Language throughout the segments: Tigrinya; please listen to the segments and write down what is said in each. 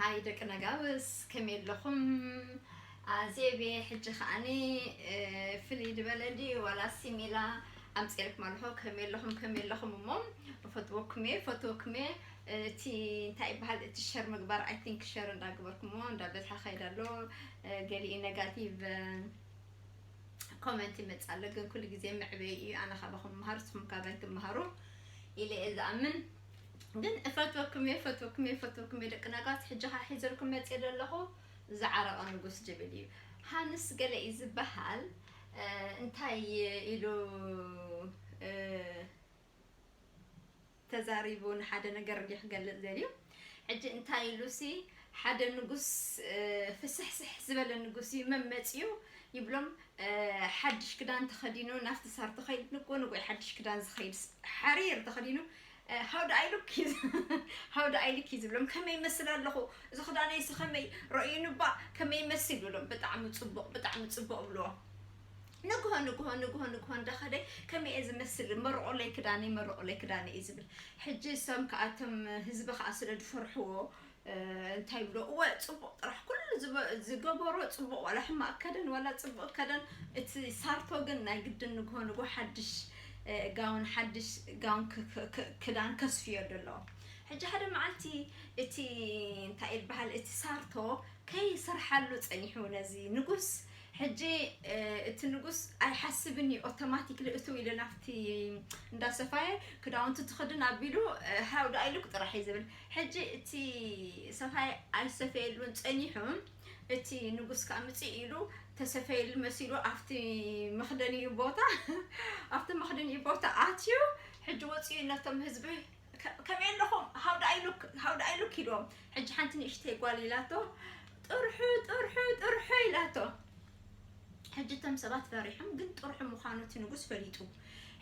ኣይ ደቂ ነጋውስ ከመይ ኣለኹም? ኣዜብ እየ። ሕጂ ከዓኒ ፍልይ ዝበለ ድዩ ዋላ ሲሚላ ኣምፅኤልኩም ኣለኹ። ከመይ ኣለኹም? ከመይ ኣለኹም? እሞ እፈትወኩም እየ፣ እፈትወኩም እየ። እቲ እንታይ ይበሃል እቲ ሸር ምግባር፣ ኣይ ቲንክ ሸር እንዳገበርኩሞ እንዳበዝሓ ከይድ ኣሎ። ገሊኡ ነጋቲቭ ኮመንት ይመጽእ ኣሎ፣ ግን ኩሉ ግዜ መዕበይ እዩ። ኣነ ካባኹም ምሃር፣ ንስኹም ካባይ ትምሃሩ ኢለ እየ ዝኣምን። ግን እፈትወኩም እየ፣ እፈትወኩም እየ፣ እፈትወኩም እየ ደቂ ነጋውስ። ሕጂ ኸዓ ሒዘልኩም መጽእ ዘለኹ ዝዓረቐ ንጉስ ዝብል እዩ። ሃንስ ገለ እዩ ዝበሃል። እንታይ ኢሉ ተዛሪቡ ንሓደ ነገር እንዲ ክገልጽ ዘልዩ። ሕጂ እንታይ ኢሉሲ ሓደ ንጉስ ፍስሕስሕ ዝበለ ንጉስ እዩ መመጽዩ ይብሎም። ሓድሽ ክዳን ተኸዲኑ ናፍቲ ሳር ተኸይድ ንጎ ንጎ ሓድሽ ክዳን ዝኸይድ ሓሪር ተኸዲኑ ሃው ደ ኣይሉክ ሃው ደ ኣይሉክ እዩ ዝብሎም። ከመይ ይመስል ኣለኹ፣ እዚ ክዳነይሲ ከመይ ረእዩኒ እባ፣ ከመይ ይመስል ይብሎም። ብጣዕሚ ጽቡቕ፣ ብጣዕሚ ጽቡቕ ብልዎ። ንግሆ ንግሆ ንግሆ ንግሆ እንዳኸደ ከመይ እየ ዝመስል፣ መርቑለይ ክዳነይ፣ መርቑለይ ክዳነይ እዩ ዝብል። ሕጂ እሶም ከኣቶም ህዝቢ ከኣ ስለ ዝፈርሕዎ እንታይ ይብሎ፣ እወ ጽቡቕ ጥራሕ ኩሉ ዝገበሮ ጽቡቕ፣ ዋላ ሕማቕ ከደን ዋላ ጽቡቕ ከደን፣ እቲ ሳርቶ ግን ናይ ግድን ንግሆ ንግሆ ሓድሽ ጋውን ሓድሽ ጋውን ክዳን ከስፍዮ ኣለዎ። ሕጂ ሓደ መዓልቲ እቲ እንታይ ይበሃል እቲ ሳርቶ ከይሰርሓሉ ጸኒሑ ነዚ ንጉስ። ሕጂ እቲ ንጉስ ኣይሓስብን እዩ፣ ኦቶማቲክሊ እትው ኢሉ ናፍቲ እንዳሰፋየ ክዳውንቲ ትኽድን ኣቢሉ ሃው ደ ኣይሉክ ጥራሕ እዩ ዝብል። ሕጂ እቲ ሰፋይ ኣይሰፈየሉን ጸኒሑ፣ እቲ ንጉስ ከዓ ምጽእ ኢሉ ተሰፈየሉ መሲሉ ኣብቲ መኽደኒኡ ቦታ ኣብቲ መኽደኒኡ ቦታ ኣትዩ። ሕጂ ወፂኡ ነቶም ህዝቢ ከመይ ኣለኹም? ሃው ደ ኣይሉክ፣ ሃው ደ ኣይሉክ ኢልዎም። ሕጂ ሓንቲ ንእሽተይ ጓል ኢላቶ ጥርሑ ጥርሑ ጥርሑ ኢላቶ። ሕጂ እቶም ሰባት ፈሪሖም፣ ግን ጥርሑ ምዃኑ እቲ ንጉስ ፈሊጡ።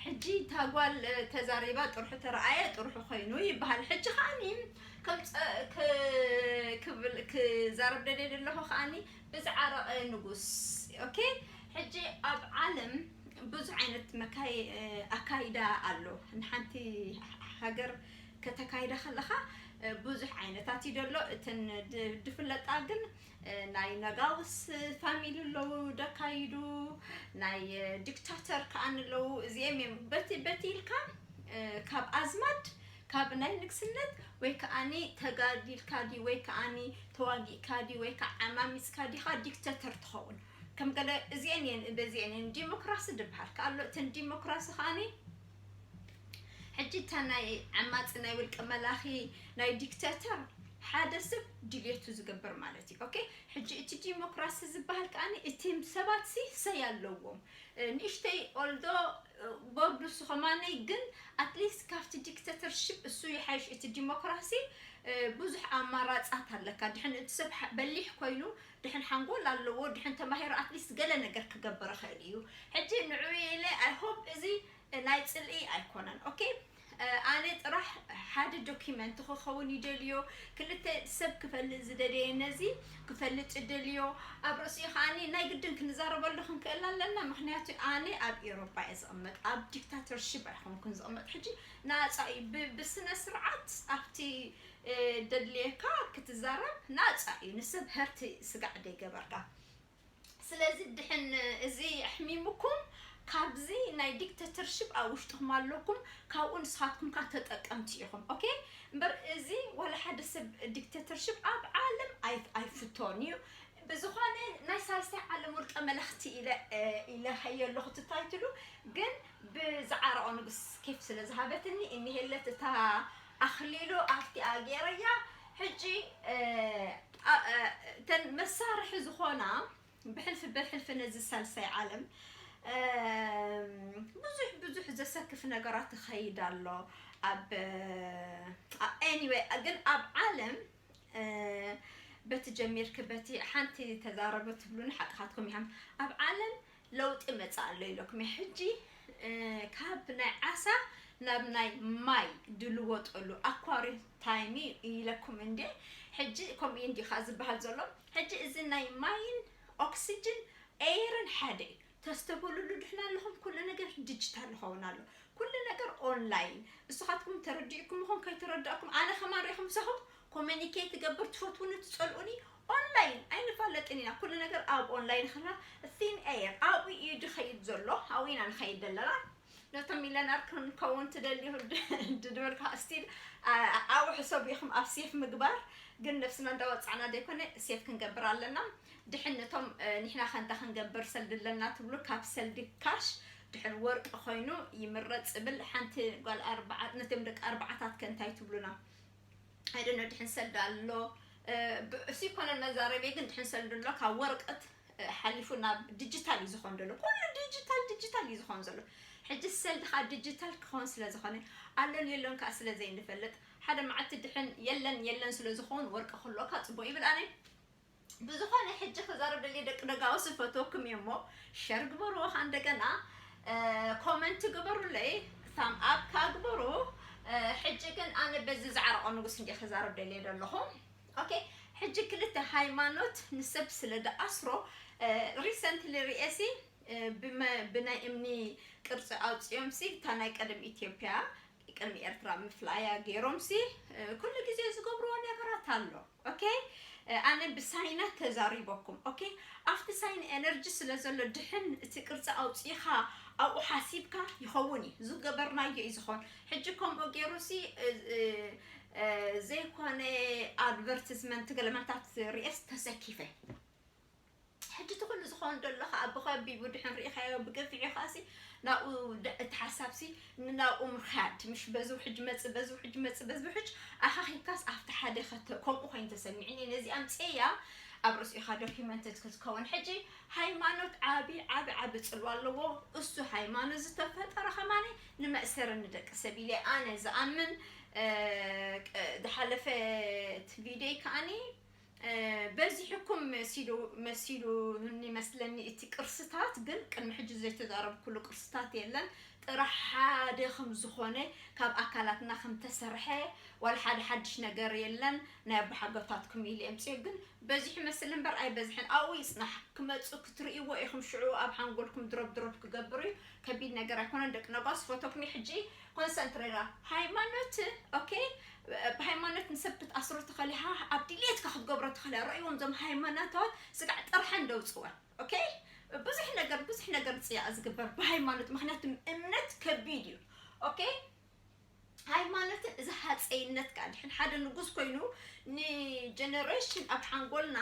ሕጂ እታ ጓል ተዛሪባ ጥርሑ ተረኣየ፣ ጥርሑ ኮይኑ ይበሃል። ሕጂ ከዓኒ ከም ክብል ክዛረብ ደልየ ዘለኹ ከዓኒ ብዝዓረቐ ንጉስ። ኦኬ፣ ሕጂ ኣብ ዓለም ብዙሕ ዓይነት መካይ ኣካይዳ ኣሎ። ንሓንቲ ሃገር ከተካይዳ ከለኻ ብዙሕ ዓይነታት እዩ ዘሎ። እተን ድፍለጣ ግን ናይ ነጋውስ ፋሚሊ ኣለዉ ደካይዱ፣ ናይ ዲክታተር ከኣ ኣለዉ። እዚኦም እዮም በቲ በቲ ኢልካ ካብ ኣዝማድ ካብ ናይ ንግስነት ወይ ከኣኒ ተጋዲልካ ዲ ወይ ከኣኒ ተዋጊእካ ዲ ወይ ከዓ ዓማሚፅካ ዲኻ ዲክተተር ትኸውን። ከም ገለ እዚአን እየን በዚአን እየን ዲሞክራሲ ድበሃል። ከኣሎ እተን ዲሞክራሲ ከኣኒ ሕጂ እታ ናይ ዓማፂ ናይ ውልቀ መላኺ ናይ ዲክተተር ሓደ ሰብ ድልየቱ ዝገብር ማለት እዩ። ኦኬ፣ ሕጂ እቲ ዲሞክራሲ ዝበሃል ከኣኒ እቲም ሰባት ሲ ሰይ ኣለዎም። ንእሽተይ ኦልዶ ቦርዱ ስኸማነይ ግን ኣትሊስት ካብቲ ዲክተተርሽፕ እሱ ይሓይሽ። እቲ ዲሞክራሲ ብዙሕ ኣማራፃት ኣለካ። ድሕን እቲ ሰብ በሊሕ ኮይኑ ድሕን ሓንጎል ኣለዎ ድሕን ተማሂሩ ኣትሊስት ገለ ነገር ክገብር ይኽእል እዩ። ሕጂ ንዑ ኢለ ኣይ ሆፕ እዚ ናይ ፅልኢ ኣይኮነን። ኦኬ፣ ኣነ ጥራሕ ሓደ ዶኪመንት ክኸውን ይደልዮ። ክልተ ሰብ ክፈልጥ ዝደለየ ነዚ ክፈልጥ ይደልዮ። ኣብ ርእሲኡ ከዓኒ ናይ ግድን ክንዛረበሉ ክንክእል ኣለና። ምክንያቱ ኣነ ኣብ ኤሮፓ እየ ዝቕመጥ፣ ኣብ ዲክታተርሽፕ ኣይኮንኩን ዝቕመጥ። ሕጂ ናፃ እዩ። ብስነ ስርዓት ኣብቲ ደድልየካ ክትዛረብ ናፃ እዩ። ንሰብ ሀርት ስጋዕ ደይገበርካ። ስለዚ ድሕን እዚ ኣሕሚሙኩም ካብዚ ናይ ዲክተተርሽፕ ኣብ ውሽጥኹም ኣለኩም። ካብኡ ንስኻትኩም ከኣ ተጠቀምቲ ኢኹም። ኦኬ፣ እምበር እዚ ዋላ ሓደ ሰብ ዲክተተርሽፕ ኣብ ዓለም ኣይፍቶን እዩ። ብዝኾነ ናይ ሳልሳይ ዓለም ውልቀ መላኽቲ ኢለ ኢለ ሃየ ኣለኹ ትታይትሉ። ግን ብዝዓረቐ ንጉስ ኬፍ ስለ ዝሃበትኒ እኒሄለት እታ ኣኽሊሉ ኣብቲኣ ገይረያ። ሕጂ እተን መሳርሒ ዝኾና ብሕልፊ ብሕልፊ ነዚ ሳልሳይ ዓለም ብዙሕ ብዙሕ ዘሰክፍ ነገራት ይኸይድ ኣሎ። ኣብ anyway ግን ኣብ ዓለም በቲ ጀሚርክ በቲ ሓንቲ ተዛረቡ ትብሉኒ ሓቅኻትኩም ኢኹም። ኣብ ዓለም ለውጢ መጻ ኣሎ ኢለኩም ሕጂ ካብ ናይ ዓሳ ናብ ናይ ማይ ድልወጠሉ ኣኳሪ ታይም ኢለኩም እንዴ። ሕጂ ከምኡ እንዲኻ ዝበሃል ዘሎ። ሕጂ እዚ ናይ ማይን ኦክሲጅን ኤርን ሓደ እዩ። ተስተብህሉሉ ድሕና ኣለኹም። ኩሉ ነገር ዲጂታል ይኸውን ኣሎ። ኩሉ ነገር ኦንላይን። እሱኻትኩም ተረዲእኩም ይኹን ከይተረዳእኩም ኣነ ከማን ሪኹም ምሳኹም ኮሚኒኬት ትገብር፣ ትፈትውኒ ትጸልኡኒ፣ ኦንላይን ኣይንፋለጥን ኢና። ኩሉ ነገር ኣብ ኦንላይን ኸላ፣ ቲን ኤር ኣብኡ እዩ ድኸይድ ዘሎ፣ ኣብኡ ኢና ንኸይድ ዘለና። ነቶም ሚለናር ክንከውን ትደልዩ ድድበልካ ስቲል ኣብኡ ሕሰቡ ኢኹም ኣብ ሴፍ ምግባር። ግን ነፍስና እንዳወጻዕና ዘይኮነ ሴፍ ክንገብር ኣለና። ድሕን ነቶም ንሕና ከንታ ክንገብር ሰልዲ ኣለና ትብሉ፣ ካብ ሰልዲ ካሽ ድሕን ወርቂ ኮይኑ ይምረጽ እብል። ሓንቲ ጓል ኣርባዓ ነቶም ደቂ ኣርባዓታት ከንታይ ትብሉና? ኣይደነ ድሕን ሰልዲ ኣሎ። እሱ ይኮነን መዛረቤ፣ ግን ድሕን ሰልዲ ኣሎ። ካብ ወርቀት ሓሊፉ ናብ ዲጂታል እዩ ዝኾን ዘሎ። ኩሉ ዲጂታል ዲጂታል እዩ ዝኾን ዘሎ። ሕጂ ሰልዲ ከዓ ዲጂታል ክኾን ስለ ዝኾነ፣ ኣለን የለን ከዓ ስለ ዘይንፈልጥ፣ ሓደ መዓልቲ ድሕን የለን የለን ስለ ዝኾን ወርቂ ክህልወካ ጽቡቅ ይብል ኣነ። ብዝኾነ ሕጂ ክዛረብ ደልየ ደቂ ደጋውስ ዝፈትወኩም እየ እሞ ሸር ግበርዎ፣ ከዓ እንደገና ኮመንት ግበሩለይ፣ ሳም ኣፕ ከዓ ግበሩ። ሕጂ ግን ኣነ በዚ ዝዓረቆ ንጉስ እንዲ ክዛረብ ደልየ ዘለኹ። ኦኬ፣ ሕጂ ክልተ ሃይማኖት ንሰብ ስለ ደኣስሮ፣ ሪሰንትሊ ሪኤሲ ብናይ እምኒ ቅርፂ ኣውፅኦም ሲ እታ ናይ ቀደም ኢትዮጵያ ቅድሚ ኤርትራ ምፍላያ ገይሮም ሲ ኩሉ ግዜ ዝገብርዎ ነገራት ኣሎ። ኦኬ፣ ኣነ ብሳይናት ተዛሪበኩም። ኦኬ፣ ኣብቲ ሳይን ኤነርጂ ስለ ዘሎ ድሕን እቲ ቅርፂ ኣውፂኻ ኣብኡ ሓሲብካ ይኸውን እዩ፣ ዝገበርናዮ እዩ ዝኾን። ሕጂ ከምኡ ገይሩ ሲ ዘይኮነ ኣድቨርቲዝመንት ገለመንታት ሪኤስ ተሰኪፈ። ሕጂ እቲ ኩሉ ዝኾን ዘሎ ከዓ ብኸቢቡ ድሕን ርኢኻዮ ብገፊሑ ከዓሲ ናብኡ እቲ ሓሳብሲ ንናብኡ ምኻድ፣ ምሽ በዚ ውሕጅ መጽ በዚ ውሕጅ መጽ በዚ ውሕጅ ኣኻኺብካስ ኣብቲ ሓደ ከምኡ ኮይኑ ተሰሚዕኒ ነዚ ኣምፅያ ኣብ ርእሲኻ ዶኪመንትድ ክትከውን። ሕጂ ሃይማኖት ዓቢ ዓቢ ዓቢ ፅልዋ ኣለዎ። እሱ ሃይማኖት ዝተፈጠረ ከማነ ንመእሰሪ ንደቂ ሰብ ኢለ ኣነ ዝኣምን። ዝሓለፈ ቪዲዮ ከዓኒ በዚሕኩም መሲሉ መሲሉ ይመስለኒ እቲ ቅርስታት። ግን ቅድሚ ሕጂ ዘይተዛረብኩሉ ቅርስታት የለን። ጥራሕ ሓደ ከም ዝኾነ ካብ ኣካላትና ከም ተሰርሐ ዋላ ሓደ ሓድሽ ነገር የለን። ናይ ኣቦሓጎታትኩም ኢለ እምፅዮ ግን በዚሑ ይመስል እምበር ኣይበዝሕን። ኣብኡ ይፅናሕ፣ ክመፁ ክትርእይዎ ኢኹም። ሽዑ ኣብ ሓንጎልኩም ድሮብ ድሮብ ክገብር እዩ። ከቢድ ነገር ኣይኮነን። ደቂ ነጓስ ፎቶኩም ሕጂ ኮንሰንትሬራ ሃይማኖት። ኦኬ፣ ብሃይማኖት ንሰብ ክትኣስሮ ትኸሊኻ፣ ኣብ ድሌትካ ክትገብሮ ትኸሊኻ። ረእይዎም ዞም ሃይማኖታዋት ስጋዕ ጥርሐን ደውፅወን። ኦኬ፣ ብዙሕ ነገር ብዙሕ ነገር ፅያ ዝግበር ብሃይማኖት፣ ምክንያቱ እምነት ከቢድ እዩ። ኦኬ፣ ሃይማኖትን እዚ ሃፀይነት ከዓ ድሕን ሓደ ንጉስ ኮይኑ ንጀነሬሽን ኣብ ሓንጎልና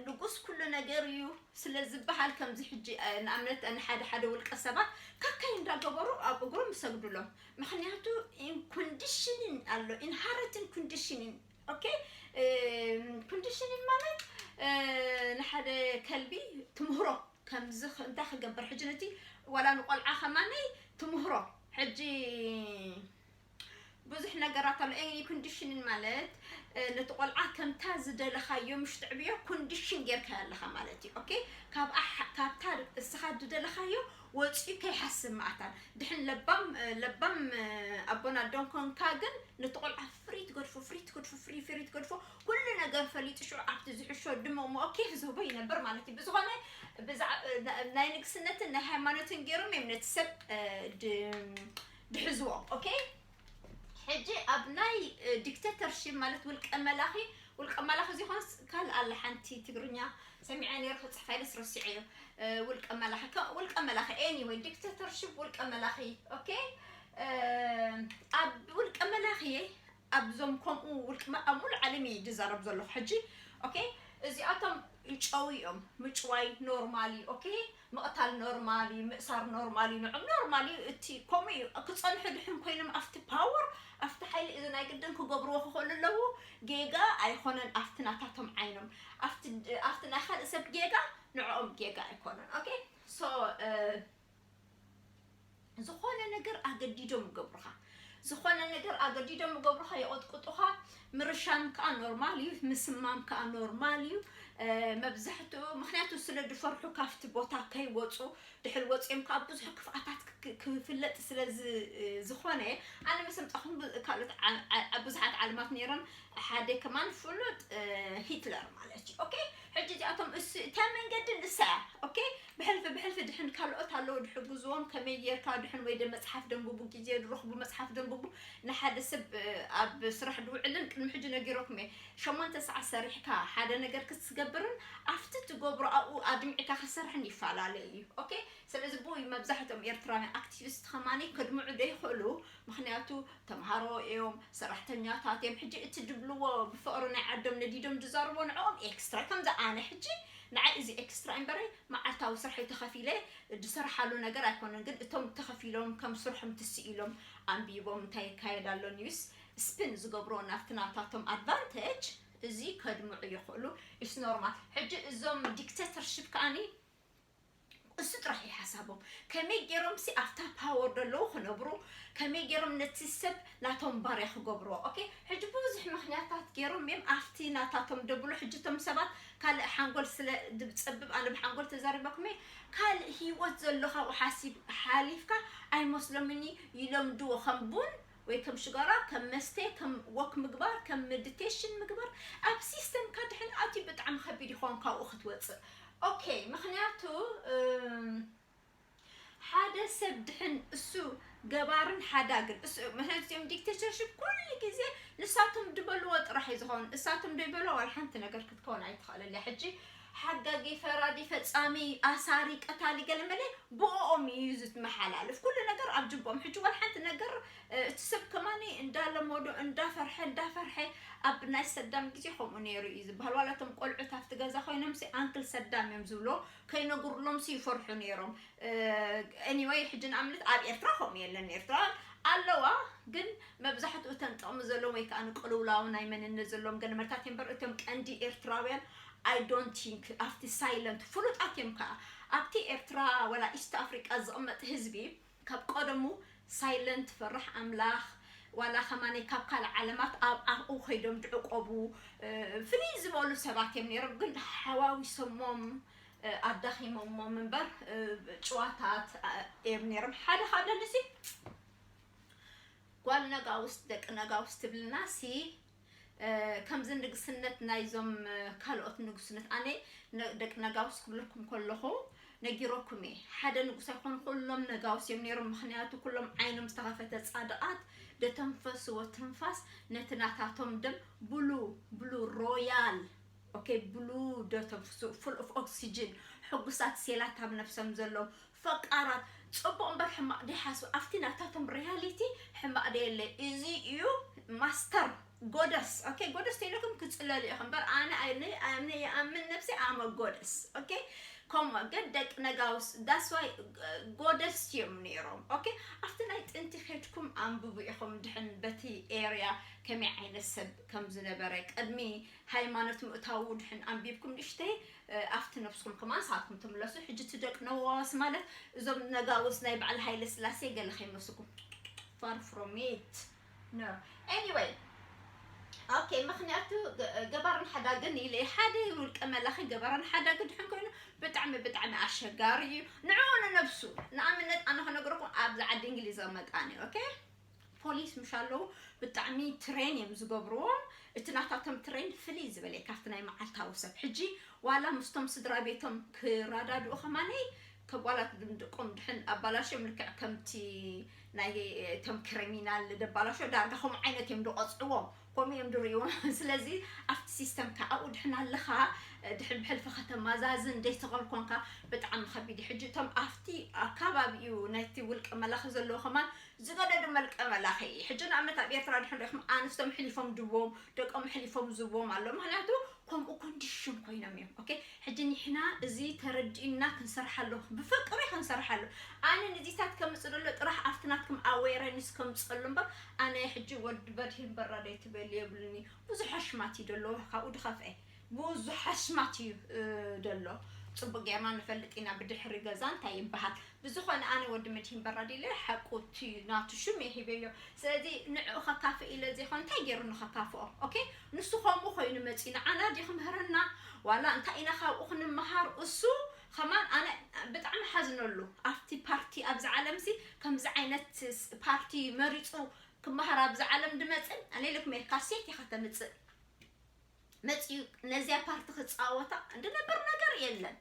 ንጉስ ኩሉ ነገር እዩ ስለ ዝበሃል፣ ከምዚ ሕጂ ንኣብነት ንሓደ ሓደ ውልቀ ሰባት ካካይ እንዳገበሩ ኣብ እግሮም ይሰግዱሎም። ምክንያቱ ኢንኮንዲሽንን ኣሎ፣ ኢንሃረትን ኮንዲሽንን። ኦኬ፣ ኮንዲሽንን ማለት ንሓደ ከልቢ ትምህሮ ከምዚ እንታይ ክገብር ሕጂ ነቲ ዋላ ንቆልዓ ከማነይ ትምህሮ ሕጂ ብዙሕ ነገራት ኣሎ። ኤኒ ኮንዲሽንን ማለት ነቲ ቆልዓ ከምታ ዝደለኻዮ ምሽ ትዕብዮ ኮንዲሽን ጌርካ ኣለኻ ማለት እዩ። ኦኬ፣ ካብታ እስኻ ዝደለኻዮ ወፂኡ ከይሓስብ ማእታን ድሕን ለባም ለባም ኣቦና ዶንኮንካ ግን ነቲ ቆልዓ ፍሪ ትገድፎ ፍሪ ትገድፎ ፍሪ ፍሪ ትገድፎ ኩሉ ነገር ፈሊጡ ሽዑ ኣብቲ ዝሕሾ ድሞ ሞ ኬፍ ዝህቦ ይነብር ማለት እዩ። ብዝኾነ ናይ ንግስነትን ናይ ሃይማኖትን ገይሮም እዮም ነቲ ሰብ ድሕዝዎ። ኦኬ፣ ሕጂ ኣብ ናይ ዲክቴተርሺፕ ማለት ውልቀ መላኺ ውልቀ መላኺ ዝኾንስ ካልእ ኣለ ሓንቲ ትግርኛ ሰሚዐ ነይረ ክፅሕፋ ኢለስ ረሲዐዮ። ውልቀ መላኺ ውልቀ መላኺ ኤኒወይ ዲክቴተርሺፕ ውልቀ መላኺ። ኦኬ፣ ኣብ ውልቀ መላኺ ኣብዞም ከምኡ ውልቀ ኣብ ሙሉ ዓለም እዩ ዝዛረብ ዘለኹ ሕጂ። ኦኬ፣ እዚኣቶም ይጨው እዮም። ምጭዋይ ኖርማል እዩ። ኦኬ፣ ምቕታል ኖርማል እዩ፣ ምእሳር ኖርማል እዩ። ንዕም ኖርማል እዩ። እቲ ከምኡ እዩ። ክፀንሑ ድሕን ኮይኖም ኣብቲ ፓወር ኣብቲ ሓይሊ እዚ ናይ ግድን ክገብርዎ ክኽእሉ ኣለዉ። ጌጋ ኣይኮነን ኣብቲ ናታቶም ዓይኖም። ኣብቲ ናይ ካልእ ሰብ ጌጋ ንዕኦም ጌጋ ኣይኮነን። ኦኬ፣ ሶ ዝኾነ ነገር ኣገዲዶም ይገብሩኻ። ዝኾነ ነገር ኣገዲዶም ይገብሩኻ፣ ይቐጥቅጡኻ። ምርሻን ከዓ ኖርማል እዩ፣ ምስማም ከዓ ኖርማል እዩ። መብዛሕትኡ ምክንያቱ ስለ ዝፈርሑ ካብቲ ቦታ ከይወፁ ድሕር ወፂኦም ከዓ ብዙሕ ክፍኣታት ክፍለጥ ስለ ዝኾነ ኣነ ምስ ኣምፃኹም ካልኦት ብዙሓት ዓለማት ነይሮም። ሓደ ከማን ፍሉጥ ሂትለር ማለት እዩ። ኦኬ፣ ሕጂ እዚኣቶም እታ መንገዲ ንሳ እያ። ኦኬ፣ ብሕልፊ ብሕልፊ ድሕን ካልኦት ኣለዉ ድሕግዝዎም፣ ከመይ ጌርካ ድሕን ወይ ደ መጽሓፍ ደንብቡ፣ ግዜ ድረኽቡ መጽሓፍ ደንብቡ። ንሓደ ሰብ ኣብ ስራሕ ድውዕልን ቅድሚ ሕጂ ነጊረኩም እየ፣ ሸሞንተ ሰዓት ሰሪሕካ ሓደ ነገር ክትገብርን ኣብቲ ትገብሮ ኣብኡ ኣድሚዕካ ክሰርሕን ይፈላለ እዩ። ኦኬ፣ ስለዚ ብኡ መብዛሕትኦም ኤርትራውያን ኣክቲቪስት ከማኒ ከድምዑ ደይኽእሉ፣ ምክንያቱ ተምሃሮ እዮም፣ ሰራሕተኛታት እዮም። ሕጂ እቲ ድብልዎ ብፍቕሪ ናይ ዓዶም ነዲዶም ዝዛርቦ ንዕኦም ኤክስትራ። ከምዚ ኣነ ሕጂ ንዓይ እዚ ኤክስትራ እምበረይ መዓልታዊ ስርሐይ ተኸፊለ ድሰርሓሉ ነገር ኣይኮነን። ግን እቶም ተኸፊሎም ከም ስርሖም ትስኢሎም ኣንቢቦም እንታይ ይካየድ ኣሎ ኒውስ ስፒን ዝገብሮ ናብቲ ናታቶም ኣድቫንቴጅ እዚ ከድምዑ ይኽእሉ። ኢስ ኖርማል። ሕጂ እዞም ዲክቴተርሽፕ ከኣኒ እሱ ጥራሕ እዩ ሓሳቦም። ከመይ ገይሮም ሲ ኣብታ ፓወር ደለዉ ክነብሩ፣ ከመይ ገይሮም ነቲ ሰብ ናቶም ባርያ ክገብርዎ። ኦኬ፣ ሕጂ ብዙሕ ምክንያታት ገይሮም እዮም ኣብቲ ናታቶም ደብሉ። ሕጂ እቶም ሰባት ካልእ ሓንጎል ስለ ዝጸብብ ኣነ ብሓንጎል ተዛሪበኩም እየ። ካልእ ህይወት ዘሎ ካብኡ ሓሲብ ሓሊፍካ ኣይመስሎምን እዩ። ይለምድዎ ከም ቡን ወይ ከም ሽጋራ፣ ከም መስተ፣ ከም ወክ ምግባር፣ ከም ሜዲቴሽን ምግባር። ኣብ ሲስተምካ ድሕን ኣትዩ ብጣዕሚ ከቢድ ይኸውን ካብኡ ክትወፅእ። ኦኬ፣ ምክንያቱ እም፣ ሓደ ሰብ ድሕን እሱ ገባርን ሓዳግን እሱ፣ ምክንያቱ እዚኦም ዲክቴተርሽፕ ኩሉ ግዜ ንሳቶም ድበልዎ ጥራሕ እዩ ዝኸውን። እሳቶም ደይበልዎ ዋላ ሓንቲ ነገር ክትከውን ኣይትኽእልን እያ። ሕጂ ሓጋጊ፣ ፈራዲ፣ ፈጻሚ፣ ኣሳሪ፣ ቀታሊ ገለመለ ብኦም እዩ ዝመሓላልፍ ኩሉ ነገር ኣብ ጅቦም። ሕጂ ዋላ ሓንቲ ነገር እ፣ እቲ ሰብ ከማኒ እንዳለመዶ እንዳፈርሐ እንዳፈርሐ፣ ኣብ ናይ ሰዳም ግዜ ከምኡ ነይሩ እዩ ዝበሃል። ዋላ እቶም ቆልዑት ኣብቲ ገዛ ኮይኖም ሲ ኣንክል ሰዳም እዮም ዝብሎ፣ ከይነግሩሎም ሲ ይፈርሑ ነይሮም። ኤኒወይ፣ ሕጂ ንኣብነት ኣብ ኤርትራ ከምኡ የለን። ኤርትራ ኣለዋ፣ ግን መብዛሕትኡ እተን ጥቕሚ ዘለዎም ወይ ከዓ ንቅልውላው ናይ መንነት ዘለዎም ገለመልታት እዮም እምበር፣ እቶም ቀንዲ ኤርትራውያን I don't think ኣብቲ ሳይለንት ፍሉጣት እዮም ከዓ። ኣብቲ ኤርትራ ወላ ኢስት ኣፍሪቃ ዝቕመጥ ህዝቢ ካብ ቀደሙ ሳይለንት፣ ፈራሕ ኣምላኽ፣ ዋላ ከማኒ ካብ ካልእ ዓለማት ኣብ ኣብኡ ከይዶም ድዕቆቡ፣ እ፣ ፍልይ ዝበሉ ሰባት እዮም ነይሮም። ግን ሓዋዊሶሞም፣ እ፣ ኣዳኺሞሞም እምበር፣ እ፣ ጭዋታት፣ እ፣ እዮም ነይሮም። ሓደ ካብ ደልሲ ጓል ነጋውስ፣ ደቂ ነጋውስ ትብልና ሲ፣ እ፣ ከምዚ ንግስነት ናይዞም፣ እ፣ ካልኦት ንጉስነት፣ ኣነ ነ-፣ ደቂ ነጋውስ ክብለኩም ከለኹ ነጊረኩም እየ። ሓደ ንጉስ ኣይኮኑ፣ ኩሎም ነጋውስ እዮም ነይሮም። ምክንያቱ ኩሎም ዓይኖም ዝተኸፈተ ጻድቓት፣ ደተንፈስዎ ትንፋስ ነቲ ናታቶም ደም ብሉ፣ ብሉ ሮያል፣ ኦኬ፣ ብሉ ደተንፍሱ፣ ፉል ኦፍ ኦክሲጅን፣ ሕጉሳት ሴላት ኣብ ነፍሶም ዘለዎም፣ ፈቃራት፣ ጽቡቕ እምበር ሕማቕ ደይሓስቡ። ኣብቲ ናታቶም ሪያሊቲ ሕማቕ ደየለ። እዚ እዩ ማስተር ጎደስ። ኦኬ፣ ጎደስ ተይለኩም ክጽለሉ ኢኹም እምበር ኣነ፣ ኣነ፣ ኣነ ይኣምን ነብሲ ኣመ ጎደስ። ኦኬ፣ ከምኡ ግን ደቂ ነጋውስ፣ that's why ጎደስ እዮም ነይሮም። ኦኬ፣ ኣብቲ ናይ ጥንቲ ከድኩም ኣንብቡ ኢኹም ድሕን በቲ ኤርያ ከመይ ዓይነት ሰብ ከም ዝነበረ፣ ቅድሚ ሃይማኖት ምእታዉ ድሕን ኣንቢብኩም ንእሽተይ፣ እ፣ ኣብቲ ነብስኩም ከማን ንስኻትኩም ትምለሱ። ሕጂ እቲ ደቂ ነዋዋስ ማለት እዞም ነጋውስ ናይ በዓል ሃይለ ስላሴ ገለ ከይመስልኩም። Far from it። No. ኤኒወይ፣ ኦኬ፣ ምክንያቱ ገ-፣ ገባርን ሓዳግን ኢለ ሓደ ውልቀ መላኺ ገባርን ሓዳግን ድሕን ኮይኑ ብጣዕሚ፣ ብጣዕሚ ኣሸጋሪ እዩ። ንዕኡ ንነብሱ፣ ንኣብነት ኣነ ክነግረኩም ኣብዚ ዓዲ እንግሊዝ መጣኒ፣ ኦኬ? ፖሊስ ምሽ ኣለዉ፣ ብጣዕሚ ትሬን እዮም ዝገብርዎም። እቲ ናታቶም ትሬን ፍልይ ዝበለ እዩ ካብቲ ናይ መዓልታዊ ሰብ። ሕጂ ዋላ ምስቶም ስድራ ቤቶም ክረዳድኡ ከማነይ፣ ከም ዋላ ድም-፣ ደቆም ድሕን ኣባላሽዮም ልክዕ ከምቲ ናይ እቶም ክሪሚናል ደባላሾ ዳርጋ ከምኡ ዓይነት እዮም ዝቆጽዕዎም፣ ከምኡ እዮም ዝርእይዎም። ስለዚ ኣብቲ ሲስተም ከኣ ኣብኡ ድሕን ኣለኻ፣ ድሕን ብሕልፊ ከተማዛዝን ደይተኸል ኮንካ ብጣዕሚ ከቢድ እዩ። ሕጂ እቶም ኣብቲ ኣካባቢኡ ናይቲ ውልቀ መላኺ ዘለዉ ከማን ዝገደዱ መልቀ መላኺ። ሕጂ ንኣብነት ኣብ ኤርትራ ድሕን ርኢኹም ኣንስቶም ሕሊፎም ድዎም፣ ደቆም ሕሊፎም ዝዎም ኣሎ። ምክንያቱ ከምኡ ኮንዲሽን ኮይኖም እዮም። ኦኬ፣ ሕጂ ንሕና እዚ ተረዲእና ክንሰርሓሉ፣ ብፍቅሪ ክንሰርሓሉ። ኣነ ንዚታት ከምጽእ ዘሎ ጥራሕ ኣብቲ ናትኩም ኣዌረንስ ከምጸሉ እምበር፣ ኣነ ሕጂ ወዲ በድሂን በራደይ ትበል የብሉኒ። ብዙሕ ኣሽማት እዩ ደሎ፣ ካብኡ ድኸፍአ። ብዙሕ ኣሽማት እዩ፣ እ፣ ደሎ። ጽቡቅ ጌርና ንፈልጥ ኢና ብድሕሪ ገዛ እንታይ ይበሃል። ብዝኾነ ኣነ ወዲ መድሂን በራድ ኢለ ሓቁ እቲ ናቱ ሽም እየ ሂበዮ። ስለዚ ንዕኡ ከካፍእ ኢለ ዘይኮነ እንታይ ገይሩ ንኸካፍኦ? ኦኬ? ንሱ ከምኡ ኮይኑ መጺኡ ንዓና ድዩ ክምህረና? ዋላ እንታይ ኢና ካብኡ ክንመሃር? እሱ ከማን ኣነ ብጣዕሚ ሓዝነሉ። ኣብቲ ፓርቲ ኣብዚ ዓለምሲ ከምዚ ዓይነት ስ-፣ ፓርቲ መሪጹ ክመሃር ኣብዚ ዓለም ድመጽእ፣ ኣነ ኢለኩም እየ፣ ካሴት ኢኻ ተምጽእ። መጺኡ ነዚኣ ፓርቲ ክጻወታ እንድነብር ነገር የለን።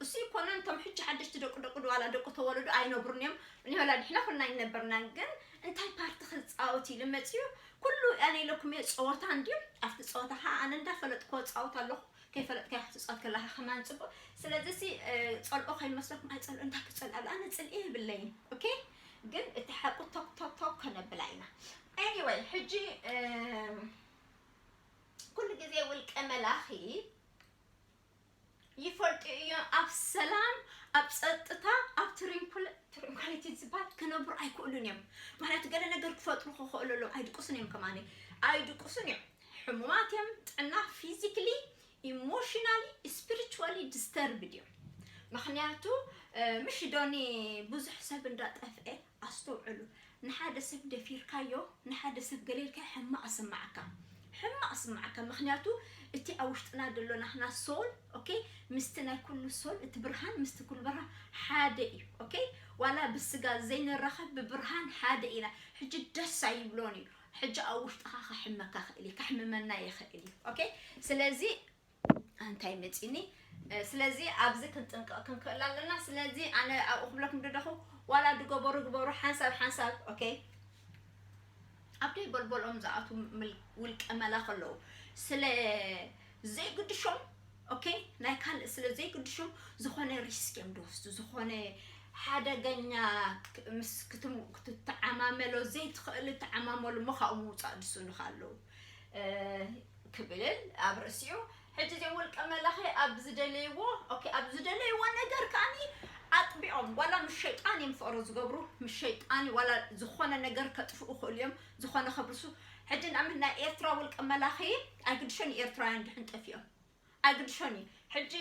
እሱ ይኮነ እንቶም ሕጂ ሓደሽቲ ደቁ ደቁ ድዋላ ደቁ ተወለዱ ኣይነብሩን እዮም። ንበላ ድሕና ኩልና ኣይነበርናን፣ ግን እንታይ ፓርቲ ክፃወት ኢሉ መፅዩ። ኩሉ ኣነ ኢለኩም እየ ፀወታ እንድዩ። ኣብቲ ፀወታ ከዓ ኣነ እንዳፈለጥኩ ፃወት ኣለኹ። ከይፈለጥካ ክትፃወት ከለካ ከማን ፅቡቅ። ስለዚ ሲ ፀልኦ ከይመስለኩም፣ ኣይፀልኦ እንዳ ክፀልኣሉ ኣነ ፅልኢ የብለይን። ኦኬ፣ ግን እቲ ሓቁ ቶክ ቶክ ቶክ ከነብላ ኢና። ኤኒወይ ሕጂ ኩሉ ግዜ ውልቀ መላኺ ይፈልጡ እዮም። ኣብ ሰላም፣ ኣብ ጸጥታ፣ ኣብ ትሪንኩል ትሪንኩሊቲ ዝበሃል ክነብሩ ኣይክእሉን እዮም። ማለት ገለ ነገር ክፈጥሩ ክኽእሉ ኣለዉ። ኣይድቅሱን እዮም ከማኒ። ኣይድቅሱን እዮም። ሕሙማት እዮም። ጥዕና ፊዚክሊ፣ ኢሞሽናሊ፣ ስፒሪቹዋሊ ዲስተርብድ እዮም። ምኽንያቱ ምሽ ዶኒ ብዙሕ ሰብ እንዳጠፍኤ ኣስተውዕሉ። ንሓደ ሰብ ደፊርካዮ፣ ንሓደ ሰብ ገሌልካ ሕማቕ ኣሰማዓካ። ሕማቕ ኣሰማዓካ። ምኽንያቱ እቲ ኣብ ውሽጥና ዘሎ ናህና ሶል፣ ኦኬ፣ ምስቲ ናይ ኩሉ ሶል፣ እቲ ብርሃን ምስቲ ኩሉ ብርሃን ሓደ እዩ። ኦኬ፣ ዋላ ብስጋ ዘይንራኸብ ብብርሃን ሓደ ኢና። ሕጂ ደስ ኣይብሎን እዩ። ሕጂ ኣብ ውሽጥኻ ከሕመካ ክእል እዩ፣ ከሕምመና ይኽእል እዩ። ኦኬ፣ ስለዚ እንታይ መፂኒ? ስለዚ ኣብዚ ክንጥንቀቕ ክንክእል ኣለና። ስለዚ ኣነ ኣብኡ ክብለኩም ደደኹ ዋላ ድገበሩ ግበሩ ሓንሳብ ሓንሳብ። ኦኬ፣ ኣብ ደይ በልበሎም ዝኣቱ ውልቀ መላኽ ኣለዉ። ስለ ዘይግድሾም፣ ኦኬ፣ ናይ ካልእ ስለ ዘይግድሾም ዝኾነ ሪስክ እዮም ድወስዱ። ዝኾነ ሓደገኛ ምስ ክትተዓማመሎ ዘይትኽእል ተዓማመሉ እሞ ካብኡ ምውፃእ ድስኑ ኣለዉ። ክብል ኣብ ርእሲኡ። ሕጂ እዚኦም ውልቀ መላኺ ኣብ ዝደለይዎ፣ ኦኬ፣ ኣብ ዝደለይዎ ነገር ከኣኒ ኣጥቢዖም፣ ዋላ ምስ ሸይጣን እዮም ፍቕሪ ዝገብሩ፣ ምስ ሸይጣን ዋላ ዝኾነ ነገር ከጥፍኡ ክእሉ እዮም፣ ዝኾነ ከብርሱ። ሕጂ ንኣብነት ናይ ኤርትራ ውልቀ መላኺ ኣይግድሾን፣ ኤርትራውያን ድሕን ጠፊኦም ኣይግድሾን እዩ። ሕጂ